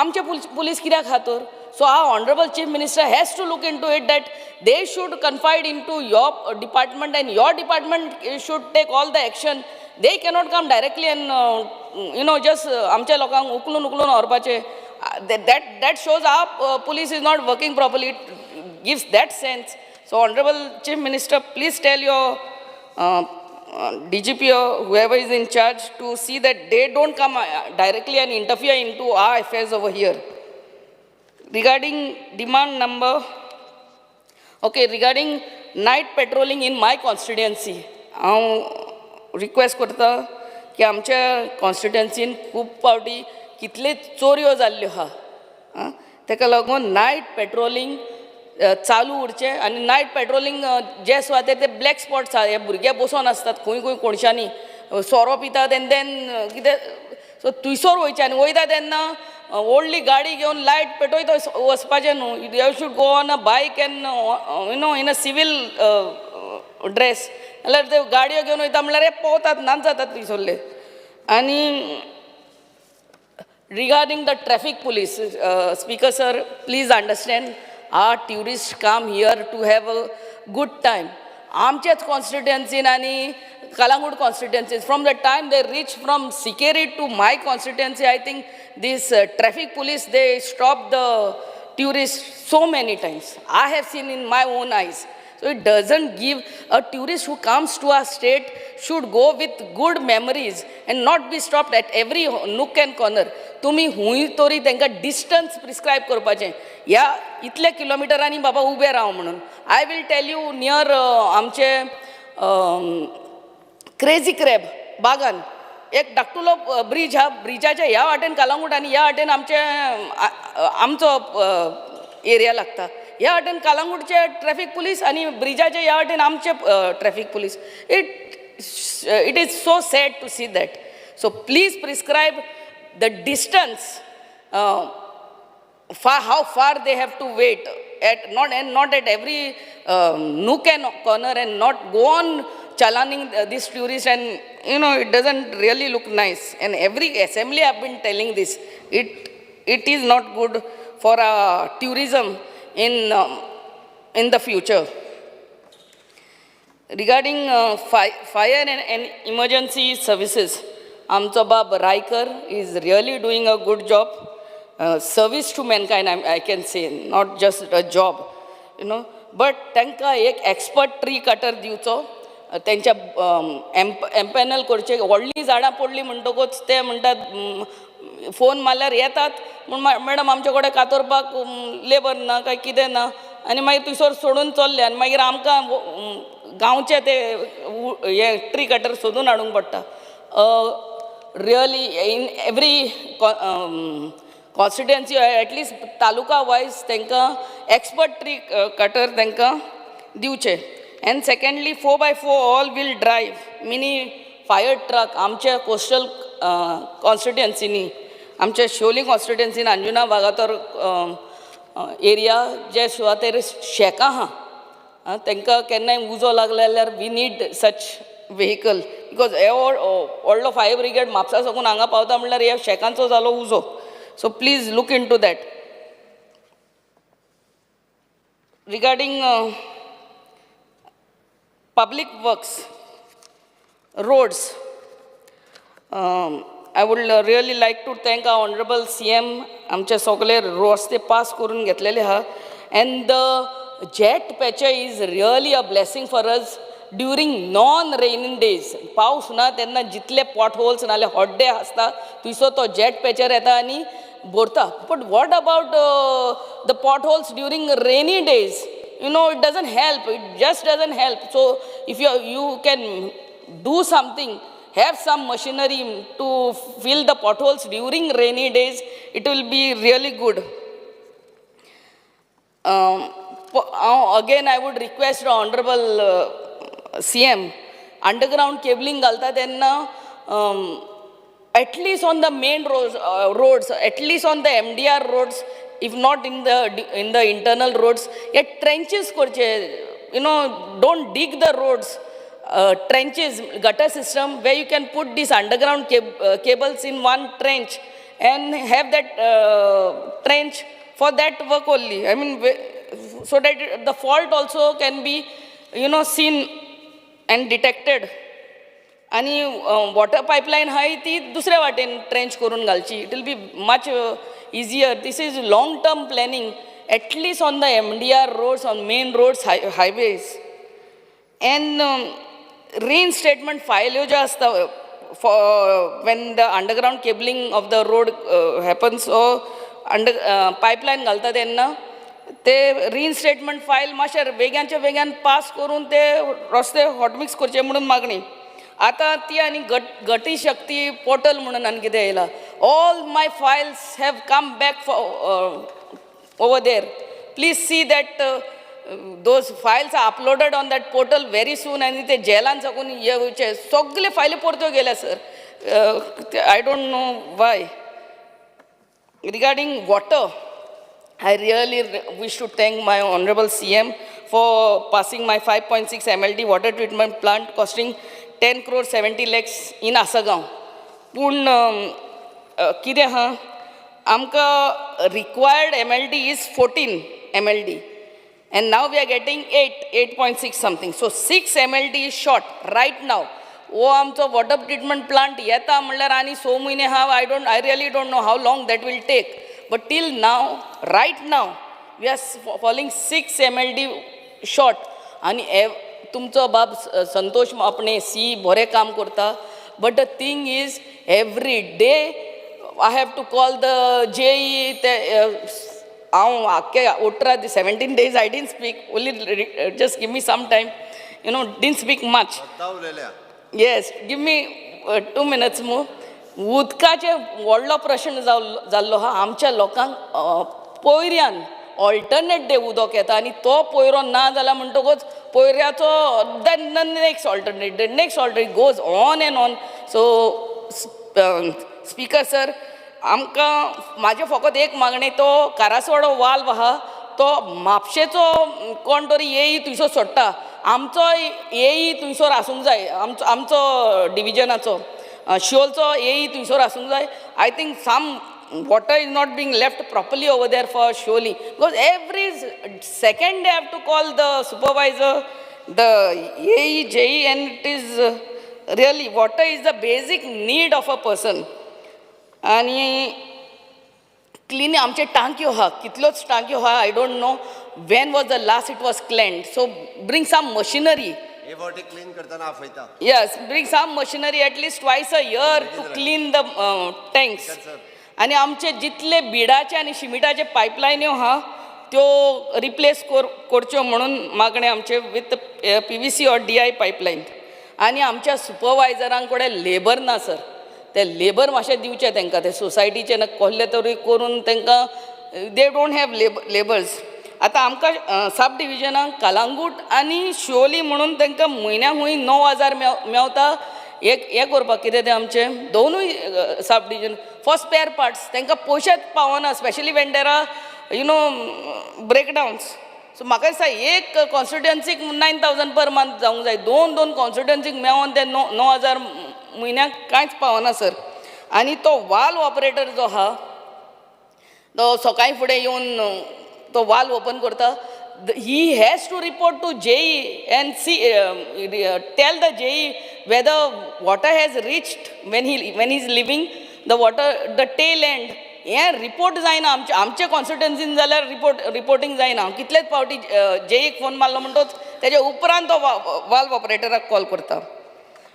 F: आमचे पुलीस कित्याक आहा तर? So our honorable chief minister has to look into it that they should confide into your department and your department should take all the action. They cannot come directly and you know just आमच्या लोकांक उखलून उखलून व्हरपाचें. That shows our police is not working properly. It gives that sense. So honorable chief minister, please tell your DGP or whoever is in charge to see that they don't come directly and interfere into our affairs over here. Regarding demand number, okay, regarding night patrolling in my constituency, हांव request करता की आमच्या कॉन्स्टिट्युएन्सीन खूब फावटी कितले चोरयो जाल्ल्यो आहा, ताका लागून नायट पेट्रोलिंग चालू उरचें. आनी नायट पेट्रोलिंग जे सुवातेर ते ब्लॅक स्पॉट्स आहा, हे भुरगे बसोन आसतात खंय खंय कोणशांनी सोरो पितात एन्ड then कितें, सो थंयसर वयचें. आनी वयता तेन्ना व्हडली गाडी घेवन लायट पेटयत वचपाचें न्हू. You should go on a bike and you know in a civil dress. जाल्यार ते गाडयो घेवन वयता म्हणल्यार हे पोवतात नाच जातात थंयसरले. आनी regarding the traffic police, speaker sir, please understand, our tourist come here to have a good time. आमच्याच कॉन्स्टिट्युएन्सीन आनी Calangute constituency, from the time they reach from Sikeri to my constituency, I think this traffic police, they stop the tourists so many times. I have seen in my own eyes. So it doesn't give, a tourist who comes to our state should go with good memories and not be stopped at every nook and corner. तुमी हुंय तरी तांकां distance prescribe करपाचें, ह्या इतल्या किलोमिटरांनी बाबा उबे राव म्हणून. I will tell you near आमचे क्रेजी क्रॅब बागान एक धाकटुलो ब्रीज आहा, ब्रिजाच्या ह्या वाटेन कालांगूट आनी ह्या वाटेन आमचे आमचो एरिया लागता. ह्या वाटेन कालांगूटचे ट्रॅफीक पुलीस आनी ब्रिजाचे ह्या वाटेन आमचे traffic police. It is so sad to see that. So please prescribe the distance, how far they have to wait at, not at every nook and corner, and not go on chalaning this tourist, and you know it doesn't really look nice. And every assembly I have been telling this, it is not good for tourism in the future. Regarding fire and emergency services, आमचो बाब Raikar is really doing a good job. Service to mankind, I can say, not just a job, you know. But तांकां एक expert tree cutter दिवचो तेंच्या empanel करचे. व्हडलीं झाडां पडलीं म्हणटकूच ते म्हणटात, फोन मारल्यार येतात पूण मॅडम, आमचे कडेन कातरपाक लेबर ना काय कितें ना. आनी मागीर थंयसर सोडून चल्ले आनी मागीर आमकां गांवचे ते हे ट्री कटर सोदून हाडूंक पडटा. Really, in every constituency, at least taluka wise, तांकां एक्सपर्ट ट्री कटर तांकां दिवचे. And secondly, 4x4 all wheel drive mini fire truck आमच्या कोस्टल कॉन्स्टिट्युएन्सीनी, आमच्या शिवोली कॉन्स्टिट्युएन्सीन, अंजुना वागातोर एरिया जे सुवातेर शॅकां आहा, तांकां केन्नाय उजो लागलो जाल्यार we need such vehicle, because हे व्हडलो फायर ब्रिगेड म्हापसा साकून हांगा पावता म्हणल्यार ह्या शॅकांचो जालो उजो. So please look into that. Regarding public works, roads, I would really like to thank our honorable CM. आमचे सगळे रस्ते पास करून घेतलेले आहा and the jet patcher is really a blessing for us during non raining days. पावस ना तेन्ना जितले पॉट होल्स नाल्यार होड्डे आसता, थंयसर तो जेट पॅचर येता आनी भरता. But what about the pot holes during rainy days? It doesn't help. It just doesn't help. So if you can do something, have some machinery to fill the potholes during rainy days, it will be really good. Again, I would request the honorable CM, underground cabling घालता तेन्ना at least on the main roads, at least on the MDR roads, if not in the internal roads, hey trenches करचे. Don't dig the roads. Trenches, gutter system where you can put these underground cables in one trench and have that trench for that work only. I mean, so that the fault also can be seen and detected. आनी water pipeline आहाय ती दुसऱ्या वाटेन trench करून घालची. It will be much easier. This is long term planning, at least on the MDR roads, on main roads, highways. And reinstatement फायल्यो ज्यो आसता for when the underground cabling of the road happens, under pipeline घालता तेन्ना ते रिइन्स्टेटमेंट file मातशे वेग्यानच्या वेग्यान pass करून ते रस्ते hot mix करचे म्हणून मागणी. आतां ती आनी गटी शक्ती पोर्टल म्हणून आनी कितें येयला. All my files have come back over there. Please see that those files are uploaded on that portal very soon. आनी ते जेलान साकून येवचे सगळे फायली परत्यो गेल्या, sir. I don't know why. Regarding water, I really wish to thank my honorable CM for passing my 5.6 MLD water treatment plant costing 10 crore 70 lakhs in Asagaon. पूण कितें आहा, आमकां required MLD is 14 MLD and now we are getting 8, 8.6 something. So 6 MLD is short right now. हो आमचो water treatment plant येता म्हणल्यार आनी स म्हयने आहा. I really don't know how long that will take, but till now, right now, we are falling 6 MLD short. आनी तुमचो बाब संतोष आपणे सी बरें काम करता, but the thing is, every day I have to call the JE. ते हांव आख्खे 18, 17 days I didn't speak. Only just give me some time, didn't speak much. Yes, give me 2 minutes more. उदकाचे व्हडलो प्रश्न जाल्लो आहा. आमच्या लोकांक पयऱ्यान ऑल्टरनेट डे उदक येता आनी तो पयरो ना जाल्यार म्हणटकूच पयऱ्याचो then the next alternate day, next alternate, goes on and on. So, Speaker sir, आमकां म्हाजें फकत एक मागणें, तो कारासवाडो वाल्व आहा, तो म्हापशेचो कोण तरी एई थंयसर सोडटा. आमचो एई थंयसर आसूंक जाय. आमचो डिविजनाचो, शिवोलचो एई थंयसर आसूंक जाय. I think some water is not being left properly over there for Siolim, because every second day I have to call the supervisor, the AE, JE, and it is really, water is the basic need of a person. आनी clean आमचे टांक्यो आहा, कितल्योच टांक्यो आहा. I don't know when was the last it was cleaned. So bring some machinery.
B: हे फावटी clean करतना आपयता.
F: Yes, bring some machinery at least twice a year to clean the tanks. आनी आमचे जितले बिडाचे आनी शिमिटाचे पायपलायन्यो आहा त्यो रिप्लेस करच्यो म्हणून मागणें आमचे with PVC or DI pipeline. आनी आमच्या सुपरवायजरां कडेन लेबर ना सर, ते लेबर मातशें दिवचें तांकां, ते सोसायटीचे ना कसले तरी करून तांकां, they don't have labours. आतां आमकां सब डिविजनाक कलांगूट आनी शिवोली म्हणून तांकां म्हयन्याक हुंय 9,000 मेवता. एक हें करपाक कितें तें आमचें दोनूय sub division for spare parts तांकां पयशेच पावना, specially when there are breakdowns. So म्हाका दिसता एक कॉन्स्टिट्युएन्सीक 9,000 पर मंथ जावंक जाय, दोन दोन कॉन्स्टिट्युएन्सीक मेळोन ते 9,000 म्हयन्याक कांयच पावना सर. आनी तो वाल ऑपरेटर जो आहा तो सकाळीं फुडें येवन तो वाल ओपन करता, he has to report to JE and see tell the JE whether water has reached when he is leaving the water the tail end. हें रिपोर्ट जायना आमचे आमचे कॉन्स्टिट्युएन्सीन जाल्यार रिपोर्टींग जायना. कितलेच फावटी जेईक फोन मारलो म्हणटोच तेजे उपरांत तो वाल्व ऑपरेटराक कॉल करता.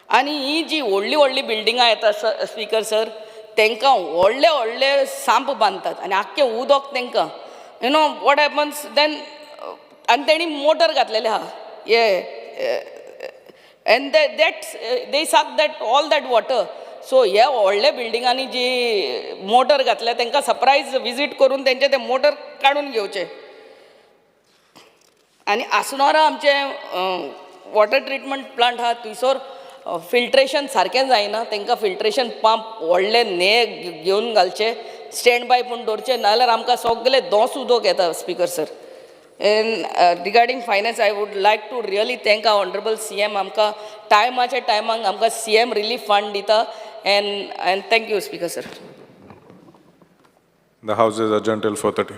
F: आनी ही जी व्हडली व्हडली बिल्डिंगां येता स्पीकर सर, तांकां व्हडले व्हडले सांप बांदतात आनी आख्खें उदक तांकां, you know what happens then. आनी तेणी मोटर घातलेले आहा हे and that they suck that all that water. So ह्या व्हडल्या बिल्डिंगांनी जी मोटर घातल्या तांकां सरप्रायज विजीट करून तेंचे ते मोटर काडून घेवचे. आनी आसनोरा आमचें वॉटर ट्रिटमेंट प्लांट आहा थंयसर फिल्ट्रेशन सारकें जायना, तांकां फिल्ट्रेशन पंप व्हडले ने घेवन घालचे, स्टँड बाय पूण दवरचे, नाजाल्यार आमकां सगळे दोस उदक येता speaker sir. And regarding finance, I would like to really thank our honourable CM, आमकां टायमाच्या टायमाक आमकां CM relief fund दिता. And thank you speaker sir.
D: The House is adjourned till 4:30.